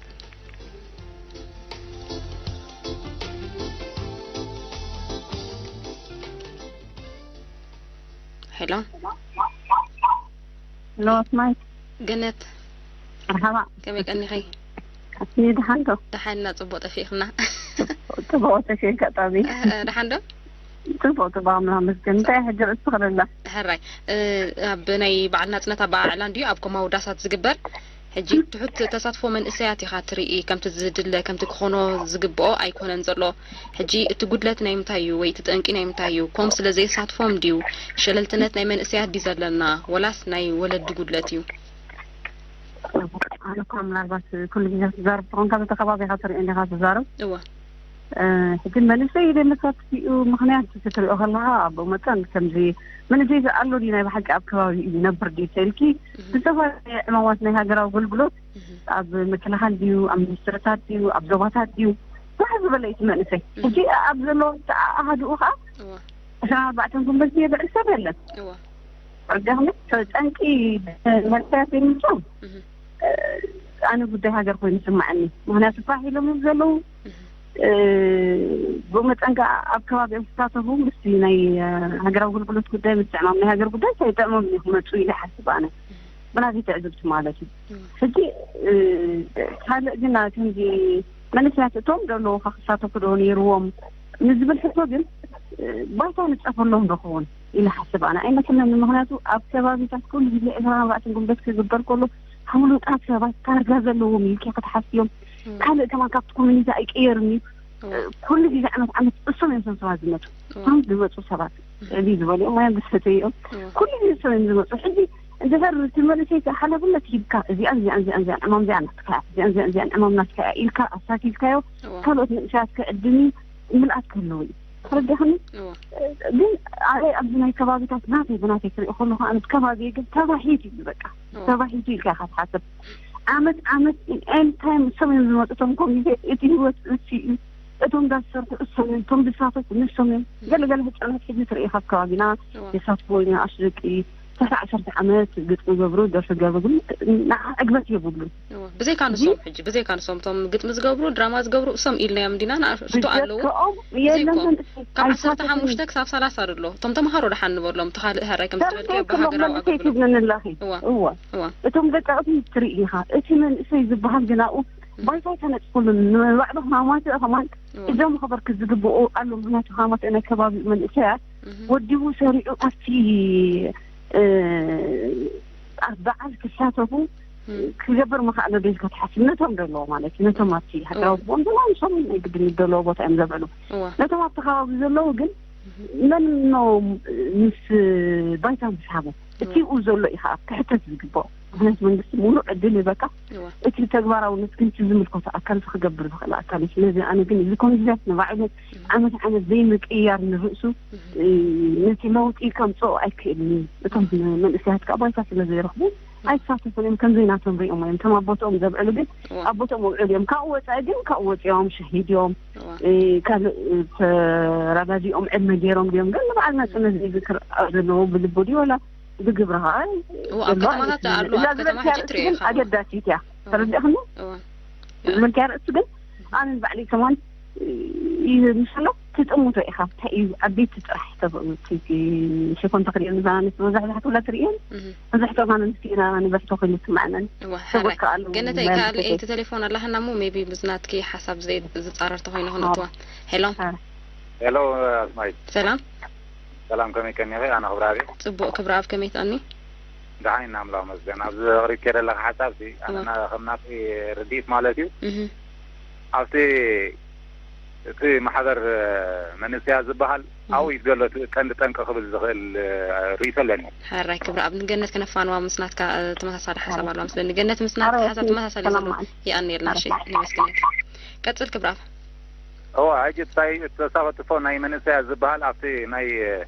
ሄሎ ሄሎ ኣስማይ። ገነት። መርሓባ። ከመይ ቀኒኺ? ኣስሚ ደሓን ዶ? ደሓንና፣ ጽቡቕ ጠፊእኽና። ጽቡቕ ጠፊእካ ጣቢ። እ፣ እ፣ ደሓን ዶ? ጽቡቕ ጽቡቕ ኣምላኽ መስገን። እንታይ ሕጂ ርእሲ ትኽእለላ? ሕራይ። እ፣ ኣብ ናይ በዓል ናጽነት ኣበዓዕላ እንድዩ ኣብ ኮማዊ ዳሳት ዝግበር? ሕጂ ትሑት ተሳትፎ መንእሰያት ኢኻ ትርኢ፣ ከምቲ ዝድለ፣ ከምቲ ክኾኖ ዝግብኦ ኣይኮነን ዘሎ። ሕጂ እቲ ጉድለት ናይ ምንታይ እዩ? ወይ እቲ ጠንቂ ናይ ምንታይ እዩ? ኮም ስለ ዘይሳትፎም ድዩ? ሸለልትነት ናይ መንእሰያት ድዩ ዘለና? ወላስ ናይ ወለዲ ጉድለት እዩ? ኣነ እኳ ምናልባት ኩሉ ግዜ ትዛረብ ተኾንካ፣ በቲ ከባቢኻ ትርኢ እንዲኻ ትዛረብ። እወ። እ፣ ሕጂ መንእሰይ ኢለ መሳትፊኡ ምኽንያት ክትሪኦ ከለኻ፣ ኣብ መጠን ከምዚ መንእሰይ ኣሎ ድዩ ናይ ብሓቂ ኣብ ከባቢ እዩ ዝነብር ድዩ ተልኪ፣ እህ። ዝተፈላለዩ ዕማማት ናይ ሃገራዊ ኣገልግሎት እህ። ኣብ ምክልኻል ድዩ፣ ኣብ ሚኒስትርታት ድዩ፣ ኣብ ዞባታት ድዩ፣ ባህ ዝበለ እዩ እቲ መንእሰይ። እህ። ሕጂ ኣብ ዘለዎ ኣሃዱኡ ኸዓ እወ። ዕስራን ኣርባዕተን ጉንበት ዝየብዕል ሰብ የለን። እወ። ረዳኽነት ጠንቂ መንእሰያት የምፅኦም። እህ። እ፣ ኣነ ጉዳይ ሃገር ኮይኑ ይስማዓኒ። ምኽንያቱ ፋሕ ኢሎም እዮም ዘለዉ። እህ። እ፣ ብኡ መጠን ከዓ ኣብ ከባቢኦም ክሳተፉ ምስቲ ናይ፣ እ፣ ሃገራዊ ኣገልግሎት ጉዳይ፣ ምስቲ ዕማም ናይ ሃገር ጉዳይ ከይጥዕሞም እዩ ክመፁ ኢለ ይሓስብ ኣነ። እህ። ብናተይ ትዕዝብቲ ማለት እዩ። እህ። ሕጂ፣ እ፣ ካልእ ግን ከምዚ መንእሰያት እቶም ዘለዉ ኸ ክሳተፉ ዶ ነይርዎም ንዝብል ሕቶ ግን፣ እ፣ ባይታ ንፀፈሎም ዶ ክኸውን ኢለ ሓስብ ኣነ። ኣይመስለኒ። ምኽንያቱ ኣብ ከባቢታት ኩሉ ግዜ ዕስራን ኣርባዕተን ጉንበት ክግበር ከሎ፣ ፍሉጣት ሰባት ዳርጋ ዘለዎም ኢልኪ ክትሓስዮም። እም። ካልእ ከማን ካብቲ ኮሚኒቲ ኣይቅየርን እዩ። እም። እ፣ ኩሉ ግዜ ዓመት ዓመት እሶም እዮም ሰብ ሰባት ዝመፁ። እም። እቶም ዝመፁ ሰባት እም። ዕብይ ዝበሉ እዮም፣ ማዮም ዝሰተዩ እዮም። እም። ኩሉ ግዜ እሶም እዮም ዝመፁ። ሕጂ እንድሕር እቲ መንእሰይ ሓላፍነት ሂብካ፣ እዚኣን እዚኣን እዚኣን እዚኣን ዕማም እዚኣን ናትካ እያ፣ እዚኣን እዚኣን እዚኣን ዕማም ናትካ እያ ኢልካ ኣሳቲልካዮ፣ እም። ካልኦት መንእሰያት ክዕድም እዩ፣ ምልኣት ክህልው እዩ። ተረዲእኽኒ? እወ። ግን ኣነ ኣብዚ ናይ ከባቢታት ናተይ ብናተይ ክሪኦ ከለኹ፣ ኣነ ከባቢ ግን ተባሂት እዩ በቃ። እወ። ተባሂቱ ኢልካ ኢኻ ትሓስብ። ዓመት ዓመት ኤን ታይም እሶም እዮም ዝመፁ፣ እቶም ኮሚቴ፣ እቲ ህይወት እሱ እዩ። እቶም ዳስ ዝሰርሑ እሶም እዮም፣ እቶም ዝሳተፉ ንሶም እዮም። እም። ገለ ገለ ህፃናት ሕጂ ትርኢ ካብ ከባቢና እወ። የሳትፍዎ ኢና፣ ኣሽደቂ ትሕቲ ዓሰርተ ዓመት ግጥሚ ገብሩ፣ ደርፊ ገብሩ፣ ግን ንዓ ዕግበት የብሉን። እወ። ብዘይካ ንሶም ሕጂ፣ ብዘይካ ንሶም፣ እቶም ግጥሚ ዝገብሩ፣ ድራማ ዝገብሩ፣ እሶም ኢልናዮም እንዲና፣ ንኣሽቱ ኣለዉ። ብጀክኦም እዚ የለን እኮ፣ መንእሰይ ካብ ዓሰርተ ሓሙሽተ ኣይሳተፍን። ክሳብ ሰላሳ ኣሎ። እቶም ተምሃሮ ደሓን ንበሎም፣ እቲ ካልእ ሕራይ ከም ተረፈ ዝበልክዮ፣ ክሎም ብሃገራዊ መንእሰይ ኣገልግሎት። ትብልንላኺ። እወ። እወ። እወ። እቶም ደቀቕቲ ትርኢ ኢኻ። እቲ መንእሰይ ዝበሃል ግን ኣብኡ እም። ባይታ ተነጽፉሉን፣ ንባዕሉ ሃማማት ከማን እወ። እዞም ክበርክ ዝግብኡ ኣሎ። ምኽንያቱ ሃማት ናይ ከባቢኡ መንእሰያት እህ። ወዲቡ ሰሪዑ ኣብቲ፣ እ፣ ኣብ በዓል ክሳተፉ እም። ክገብር ምኽኣለ ዶ ኢልካ ትሓስብ? ነቶም ደለዎ ማለት እዩ። ነቶም ኣብቲ ሃገራዊ እወ። ክኾን ዘለዎም ንሶም ናይ ግድን ደለዎ ቦታ እዮም ዘብዕሉ። እወ። ነቶም ኣብቲ ከባቢ ዘለዉ ግን እህ። መን ነው ምስ ባይታ ምስሓቦም? እቲ እወ። ብኡ ዘሎ ኢኻ ክሕተት ዝግብኦ። ምኽንያቱ መንግስቲ ሙሉእ ዕድል ይበካ። እወ። እቲ ተግባራውነት ግን እቲ ዝምልከቶ ኣካል፣ እቲ ክገብር ዝኽእል ኣካል እዩ። ስለዚ ኣነ ግን እዚ ኮሚቴታት ንባዕሉ እወ። ዓመት ዓመት ዘይምቅያር ንርእሱ፣ እህ። እ፣ ነቲ ለውጢ ከምጽኦ ኣይክእልን እዩ። እቶም እህ። መንእሰያት ከኣ ባይታ ስለ ዘይረኽቡ እህ። ኣይሳተፉን እዮም። ከም ዘይናቶም ሪኦም እዮም። እቶም ኣብ ቦትኦም ዘብዕሉ ግን እወ። ኣብ ቦትኦም ኣውዕሉ እዮም። ካብኡ ወጻኢ ግን ካብኡ ወጺኦም ሸሂድ እዮም። እወ። እ፣ ካልእ፣ እ፣ ተረዳዲኦም ዕድመ ገይሮም ድዮም? ግን ንበዓል ናጽነት ዘይዝክር ኣብ ዘለዎ ብልቡ ድዩ ወላ ብግብሪ ኸዓ እወ፣ ኣብ ዘሎ ከተማታት ኣይመስለንን። ኣሎ፣ እዛ ኣብ ከተማ ዝበልክያ ሕጂ ርእሲ ትርእዮ ግን ኢኻ። ኣገዳሲት እያ። እወ። ተረዲእኽኒ? እወ። ዝበልክያ ርእሲ ግን ኣነ ንባዕለይ ከማን ይምስሎ ትጥምቶ ኢኻ። እንታይ እዩ ዓበይቲ ጥራሕ ተብ-፣ እቲ፣ እቲ ሽፎን ተኽልየን እዛ ኣንስቲ መብዛሕትኡ ኩላ ትርእየን። እህ። መብዛሕትኡ ኸዓ ኣንስቲ ኢና ንበርቶ ኮይኑ ትስምዓነን። እወ፣ ሰብኡት ሕራይ። ከኣ ኣለዉ ገነተይ፣ ናይ ካልእ ኣይቲ ቴሌፎን ኣላህና እሞ ሜቢ ምስ ናትኪ ሓሳብ ዘይ-፣ ዝጻረር ተኾይኑ ኣዎ። ክንእትዋ። ሄሎ። ኣረ። ሄሎ፣ ኣስማይ። ሰላም። ሰላም፣ ከመይ ቀኒኺ? ኣነ ክብረኣብ እየ። ጽቡቕ፣ ክብረኣብ፣ ከመይ ትቐኒ? ደሓን ኢና፣ ኣምላኽ መስገን። ኣብዚ ኣቕሪብክዮ ዘለኺ ሓሳብ ሲ፣ ኣነ እወ። ና-፣ ከም ናተይ ርድኢት ማለት እዩ። እህ። ኣብቲ እቲ ማሕበር መንእሰያ ዝበሃል ኣብኡ እዩ ዘሎ እቲ ቀንዲ ጠንቂ ክብል ዝኽእል ርእይቶ ኣለኒ። ሕራይ ክብረኣብ፣ ንገነት ከነፋንዋ ምስ ናትካ ተመሳሳሊ ሓሳብ ኣለዋ መስለኒ። ገነት፣ ምስ ናትካ ሓሳብ ተመሳሳሊ ዘሎ ይኣንየልና። እሺ፣ ነመስግነካ። ቀጽል ክብረኣብ። እዋ፣ ሕጂ እታይ ተሳተፎ ናይ መንእሰያ ዝበሃል ኣብቲ ናይ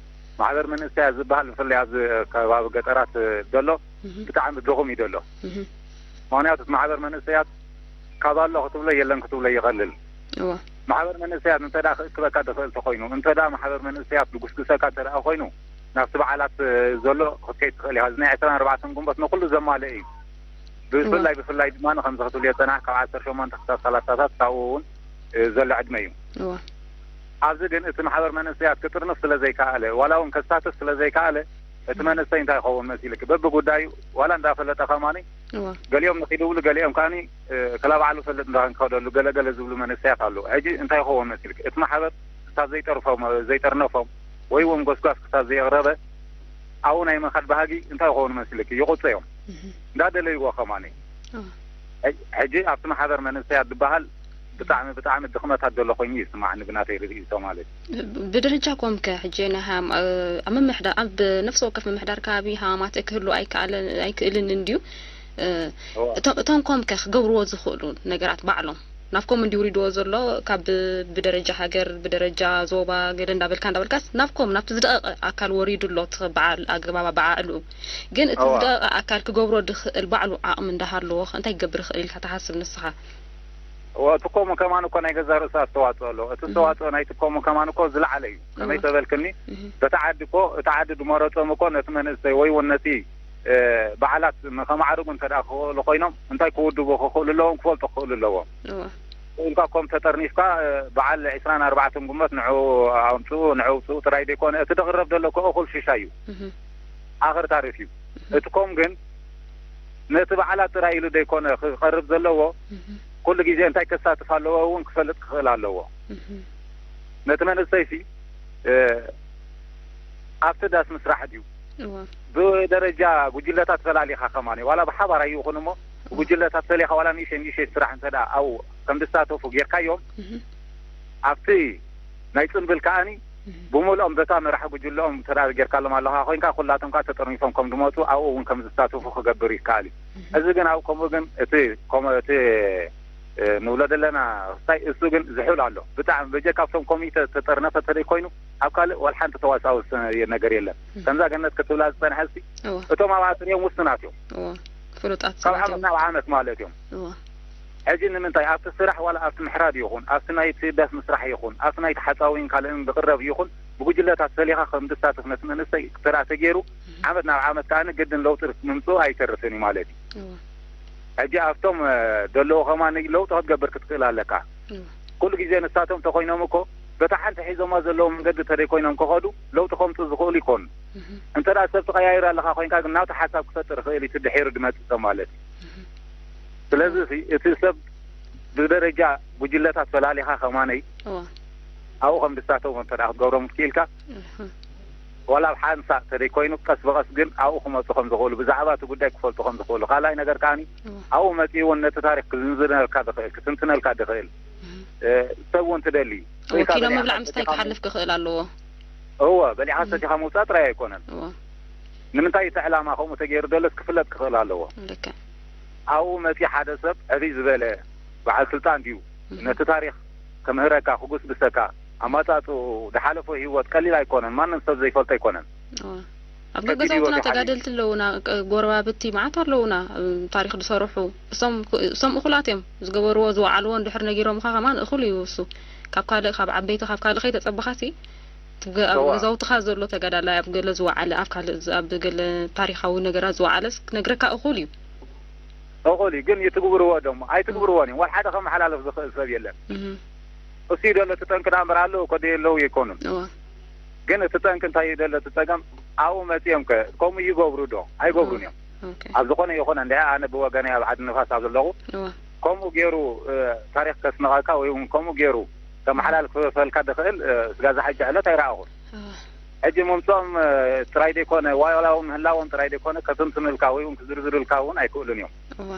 ማሕበር መንእሰያ ዝበሃል ብፍላይ ኣብዚ ከባቢ ገጠራት ዘሎ ብጣዕሚ ድኹም እዩ ዘሎ። ምኽንያቱ እቲ ማሕበር መንእሰያት ካብ ኣሎ ክትብሎ የለን ክትብሎ ይቐልል። ማሕበር መንእሰያት እንተ ደኣ ክእክበካ ዝኽእል ተኾይኑ፣ እንተ ደኣ ማሕበር መንእሰያት ዝጉስጉሰካ እንተ ደኣ ኮይኑ፣ ናብቲ በዓላት ዘሎ ክትከይድ ትኽእል ኢኻ። እዚ ናይ ዕስራን ኣርባዕተን ግንቦት ንኹሉ ዘማልእ እዩ። ብፍላይ ብፍላይ ድማ ከምዚ ክትብልዮ ዝጸናሕካ ካብ ዓሰርተ ሸሞንተ ክሳብ ሰላሳታት ካብኡ እውን ዘሎ ዕድመ እዩ። ኣብዚ ግን እቲ ማሕበር መንእሰያት ክጥርንፍ ስለ ዘይከኣለ፣ ዋላ እውን ከሳትፍ ስለ ዘይከኣለ፣ እቲ መንእሰይ እንታይ ይኸውን መሲልክ? በብጉዳዩ ዋላ እንዳፈለጠ ከማኒ ገሊኦም ንኺዱ ይብሉ፣ ገሊኦም ከኣኒ ክላ ባዕሉ ፈልጥ እንዳ ንከደሉ ገለ ገለ ዝብሉ መንእሰያት ኣለዉ። ሕጂ እንታይ ይኸውን መሲልክ? እቲ ማሕበር ክሳብ ዘይጠርፎም ዘይጠርነፎም ወይ እውን ጎስጓስ ክሳብ ዘየቕረበ ኣብኡ ናይ ምኻድ ባህጊ እንታይ ይኸውን መሲልክ? ይቑጸዮም እንዳደለይዎ ከማኒ። ሕጂ ኣብቲ ማሕበር መንእሰያት ዝበሃል ብጣዕሚ ብጣዕሚ ድኽመታት ዘሎ ኮይኑ ይስማዓኒ ብናተይ ርድኢቶ ማለት እዩ። ብደረጃ ኮምከ ሕጂ ናይ ሃም ኣብ ምምሕዳር ኣብ ነፍሲ ወከፍ ምምሕዳር ከባቢ ሃማማት ክህሉ ኣይከኣለን ኣይክእልን እንድዩ። እቶም እቶም ኮምከ ክገብርዎ ዝኽእሉ ነገራት ባዕሎም ናብኮም እንዲ ውሪድዎ ዘሎ ካብ ብደረጃ ሃገር ብደረጃ ዞባ ገለ እንዳበልካ እንዳበልካስ ናብኮም ናብቲ ዝደቐቐ ኣካል ወሪዱ ኣሎ እቲ በዓል ኣገባብ ኣበዓዕልኡ። ግን እቲ ዝደቐቐ ኣካል ክገብሮ ድኽእል ባዕሉ ዓቕሚ እንዳሃለዎ እንታይ ክገብር ይኽእል ኢልካ ትሓስብ ንስኻ? እወ፣ እቲ ኮሙ ከማን እኮ ናይ ገዛ ርእሱ ኣስተዋፅኦ ኣለዎ። እቲ ኣስተዋፅኦ ናይ እቲ ኮሙ ከማን እኮ ዝለዓለ እዩ። ከመይ ተበልክኒ፣ በቲ ዓዲ እኮ እቲ ዓዲ ዝመረፆም እኮ ነቲ መንእሰይ ወይ እውን ነቲ በዓላት ንኸማዕርጉ እንተ ደኣ ክኽእሉ ኮይኖም እንታይ ክውድቡ ክኽእሉ ኣለዎም፣ ክፈልጡ ክኽእሉ ኣለዎም። ኢልካ ኮም ተጠርኒፍካ በዓል ዕስራን ኣርባዕተን ግንቦት ንዑ ኣምፅኡ ንዑ ውፅኡ ጥራይ ዘይኮነ እቲ ዝቕረብ ዘሎ እኮ እኹል ሽሻይ እዩ። ኣኽር ታሪፍ እዩ። እቲ ኮም ግን ነቲ በዓላት ጥራይ ኢሉ ዘይኮነ ክቐርብ ዘለዎ፣ ኩሉ ግዜ እንታይ ከሳትፍ ኣለዎ እውን ክፈልጥ ክኽእል ኣለዎ። ነቲ መንእሰይሲ ኣብቲ ዳስ ምስራሕ ድዩ? ብደረጃ ጉጅለታት ፈላሊኻ ከማን ዋላ ብሓባር ኣይኹን እሞ ብጉጅለታት ፈሊኻ ዋላ ንእሽተይ ንእሽተይ ስራሕ እንተ ደኣ ኣብኡ ከም ዝሳተፉ ጌርካዮም ኣብቲ ናይ ጽንብል ከኣኒ ብምልኦም በታ መራሒ ጉጅለኦም ተዳር ጌርካሎም ኣለኻ ኮይንካ ኩላቶም ከዓ ተጠርኒፎም ከም ዝመፁ ኣብኡ እውን ከም ዝሳተፉ ክገብር ይከኣል እዩ። እዚ ግን ኣብ ከምኡ ግን እቲ እቲ ንብሎ ዘለና ክስታይ እሱ ግን ዝሕል ኣሎ ብጣዕሚ በጀ ካብቶም ኮሚተ ተጠርነፈ ተደይ ኮይኑ ኣብ ካልእ ዋላ ሓንቲ ተዋሳዊ ነገር የለን። ከምዛ ገነት ክትብላ ዝፀንሐ ሲ እቶም ኣብኣ ትሪኦም ውስናት እዮም። ፍሉጣት ካብ ዓመት ናብ ዓመት ማለት እዮም። ሕጂ ንምንታይ ኣብቲ ስራሕ ዋላ ኣብቲ ምሕራድ ይኹን ኣብቲ ናይ ትዳስ ምስራሕ ይኹን ኣብቲ ናይ ተሓፃዊን ካልእን ዝቕረብ ይኹን ብጉጅለታት ፈሊኻ ከም ዝሳተፍ ነቲ መንእሰይ ክትርኣ ተገይሩ ዓመት ናብ ዓመት ከዓ ግድን ለውጢ ምምፅኡ ኣይተርፍን እዩ ማለት እዩ። ሕጂ ኣብቶም ደለዉ ከማን ለውጢ ክትገብር ክትክእል ኣለካ። ኩሉ ግዜ ንሳቶም ተኮይኖም እኮ በታ ሓንቲ ሒዞማ ዘለዉ መንገዲ ተደይኮይኖም ከኸዱ ለውጢ ከምፁ ዝኽእሉ ይኮኑ። እንተ ደኣ ሰብ ትቀያይር ኣለካ ኮይንካ ግን ናቱ ሓሳብ ክፈጥር ይኽእል እዩ ድሒሩ ድመፅእ ሰብ ማለት እዩ። ስለዚ እቲ ሰብ ብደረጃ ጉጅለታት ፈላሊኻ ከማነይ ኣብኡ ከም ድሳተው እንተ ክትገብሮም ክኢልካ ዋላ ኣብ ሓንሳእ ተደይኮይኑ ቀስ ብቐስ ግን ኣብኡ ክመፁ ከም ዝኽእሉ ብዛዕባ እቲ ጉዳይ ክፈልጡ ከም ዝኽእሉ ካልኣይ ነገር ከዓኒ ኣብኡ መፂኡ እውን ነቲ ታሪክ ክዝንዝነልካ ድኽእል ክትንትነልካ ድኽእል ሰብ እውን ትደሊ ወኪሎ ምብላዕ ምስታይ ክሓልፍ ክኽእል ኣለዎ። እወ በሊዓ ሰቲኻ ምውፃእ ጥራይ ኣይኮነን። እወ ንምንታይ እቲ ዕላማ ከምኡ ተገይሩ ደለስ ክፍለጥ ክኽእል ኣለዎ። ልክዕ ኣብኡ መፂ ሓደ ሰብ ዕብይ ዝበለ በዓል ስልጣን ድዩ ነቲ ታሪክ ክምህረካ ክጉስጉሰካ ኣማፃፅኡ ዝሓለፎ ሂወት ቀሊል ኣይኮነን። ማንም ሰብ ዘይፈልጦ ኣይኮነን። እወ ኣብ ፈኪድ ገዛውትና ህይወት ይሓልፍ። ተጋደልቲ ኣለውና፣ ቅ- ጎረባብቲ መዓት ኣለውና፣ እም፣ ታሪክ ዝሰርሑ። እሶም ክ- እሶም እኹላት እዮም። ዝገበርዎ ዝወዓልዎ እንድሕር ነጊሮምኻ ከማን እኹል እዩ እሱ። ካብ ካልእ ካብ ዓበይቲ ካብ ካልእ ከይተፀበኻሲ ትገ- ኣብ እዋ። ገዛውትኻ ዘሎ ተጋዳላይ ኣብ ገለ ዝወዓለ ኣብ ካልእ ዝ- ኣብ ገለ ታሪካዊ ነገራት ዝወዓለስ ክነግረካ እኹል እዩ። እኹል እዩ ግን ይትግብርዎ ደሞ ኣይትግብርዎን እዮም። ዋላ ሓደ ከመሓላልፍ ዝኽእል ሰብ የለን። እህ። እሱ እዩ ዘሎ እቲ ጠንቂ ደኣ እምበር ኣለዉ እኮ ደየለዉ ኣይኮኑን። እዋ። ግን እቲ ጠንቂ እንታይ እዩ ዘሎ እቲ ጸገም ኣብኡ መጺኦም ከ ከምኡ ይገብሩ ዶ ኣይገብሩን እዮም። ኦኬ። ኣብ ዝኾነ ይኹን እንድዒ ኣነ ብወገነይ ኣብ ዓዲ ንፋስ ኣብ ዘለኹ እዋ። ከምኡ ገይሩ እ፣ ታሪኽ ከስንቐካ ወይ እውን ከምኡ ገይሩ ከመሓላልፈልካ ዝኽእል እ፣ ስጋዛ ሕጂ ዕለት ኣይረኣኹን። እዋ። ሕጂ ምምፅኦም እ፣ ጥራይ ዘይኮነ ዋላ እውን ምህላዎም ጥራይ ዘይኮነ ከትንትኑልካ ወይ እውን ክዝርዝሩልካ እውን ኣይክእሉን እዮም። እዋ።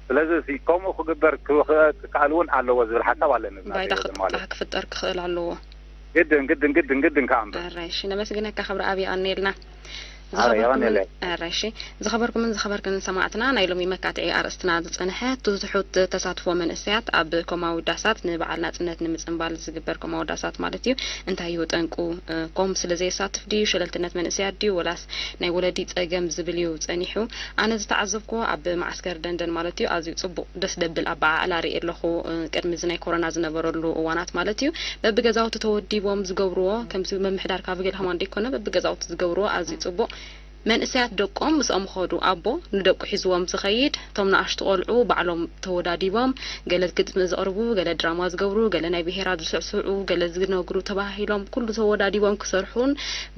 ስለዚ እዚ ከምኡ ክግበር ክኽኣል እውን ኣለዎ ዝብል ሓሳብ ኣለኒ። ባይታ ክጥጣሕ ክፍጠር ክኽእል ኣለዎ። ግድን ግድን ግድን ግድን ከዓ እምበር። ኣራይሽ ነመስግነካ ክብሪ ኣብ የቐኒልና። ኣራይሽ ዝኸበርኩምን ዝኸበርክን ሰማዕትና፣ ናይ ሎሚ መካትዒ ኣርእስትና ዝጸንሐ ትሑት ተሳትፎ መንእሰያት ኣብ ኮማዊ ዳሳት ንበዓል ናጽነት ንምጽንባል ዝግበር ኮማዊ ዳሳት ማለት እዩ። እንታይ እዩ ጠንቁ? ኮም ስለ ዘየሳትፍ ድዩ? ሸለልትነት መንእሰያት ድዩ? ወላስ ናይ ወለዲ ጸገም ዝብል እዩ ጸኒሑ። ኣነ ዝተዓዘብኩዎ ኣብ ማዕስከር ደንደን ማለት እዩ ኣዝዩ ጽቡቕ ደስ ደብል ኣበዓዕላ ርኢ ኣለኹ። ቅድሚ እዚ ናይ ኮሮና ዝነበረሉ እዋናት ማለት እዩ። በብገዛውቲ ተወዲቦም ዝገብርዎ ከምዚ መምሕዳር ካብ ገለ ከማን ደይኮነ በብገዛውቲ ዝገብርዎ ኣዝዩ ጽቡቕ። መንእሰያት ደቆም ምስኦም ኸዱ ኣቦ ንደቁ ሒዝዎም ዝኸይድ እቶም ንኣሽቱ ቆልዑ ባዕሎም ተወዳዲቦም ገለ ግጥሚ ዘቕርቡ፣ ገለ ድራማ ዝገብሩ፣ ገለ ናይ ብሄራት ዝስዕስዑ፣ ገለ ዝነግሩ ተባሂሎም ኩሉ ተወዳዲቦም ክሰርሑን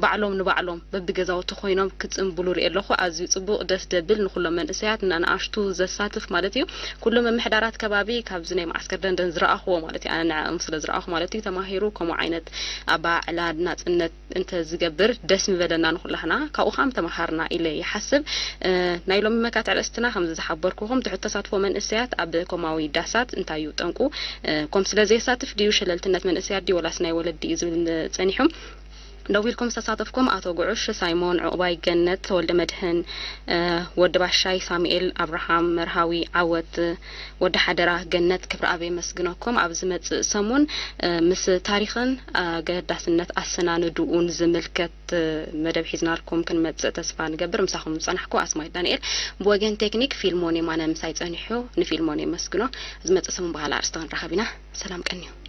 ባዕሎም ንባዕሎም በብገዛውቲ ኮይኖም ክጽንብሉ ርኢ ኣለኹ። ኣዝዩ ጽቡቕ ደስ ደብል ንኹሎም መንእሰያት ንኣሽቱ ዘሳትፍ ማለት እዩ። ኩሎም ምምሕዳራት ከባቢ ካብዚ ናይ ማዓስከር ደንደን ዝረኣኽዎ ማለት እዩ። ኣነ ንዕኦም ስለ ዝረኣኹ ማለት እዩ ተማሂሩ ከምኡ ዓይነት ኣበዓዕላ ናጽነት እንተ ዝገብር ደስ ምበለና ንኹላህና ካብኡ ከዓ ምተምሃርና ኢለ ይሓስብ። ናይ ሎሚ መካትዕ ርእስትና ከምዚ ዝሓበርኩኹም ትሑት ተሳትፎ መንእሰያት ኣብ ኮማዊ ዳሳት እንታይ እዩ ጠንቁ? ኮም ስለ ዘየሳትፍ ድዩ ሸለልትነት መንእሰያት ድዩ ወላስ ናይ ወለዲ እዩ ዝብል ጸኒሑ። ደዊልኩም ዝተሳተፍኩም ኣቶ ጉዑሽ ሳይሞን፣ ዑቕባይ ገነት፣ ተወልደ መድህን፣ ወዲ ባሻይ፣ ሳሙኤል ኣብርሃም፣ መርሃዊ ዓወት፣ ወዲ ሓደራ ገነት ክብረኣብ የመስግነኩም። ኣብ ዝመጽእ ሰሙን ምስ ታሪኽን ኣገዳስነት ኣሰናንድኡን ዝምልከት መደብ ሒዝናልኩም ክንመጽእ ተስፋ ንገብር። ምሳኹም ዝጸናሕኩ ኣስማይት ዳንኤል። ብወገን ቴክኒክ ፊልሞን የማነ ምሳይ ጸኒሑ፣ ንፊልሞን የመስግኖ። ዝመጽእ ሰሙን ብኻልእ ኣርእስቲ ክንራኸብ ኢና። ሰላም ቀንዩ።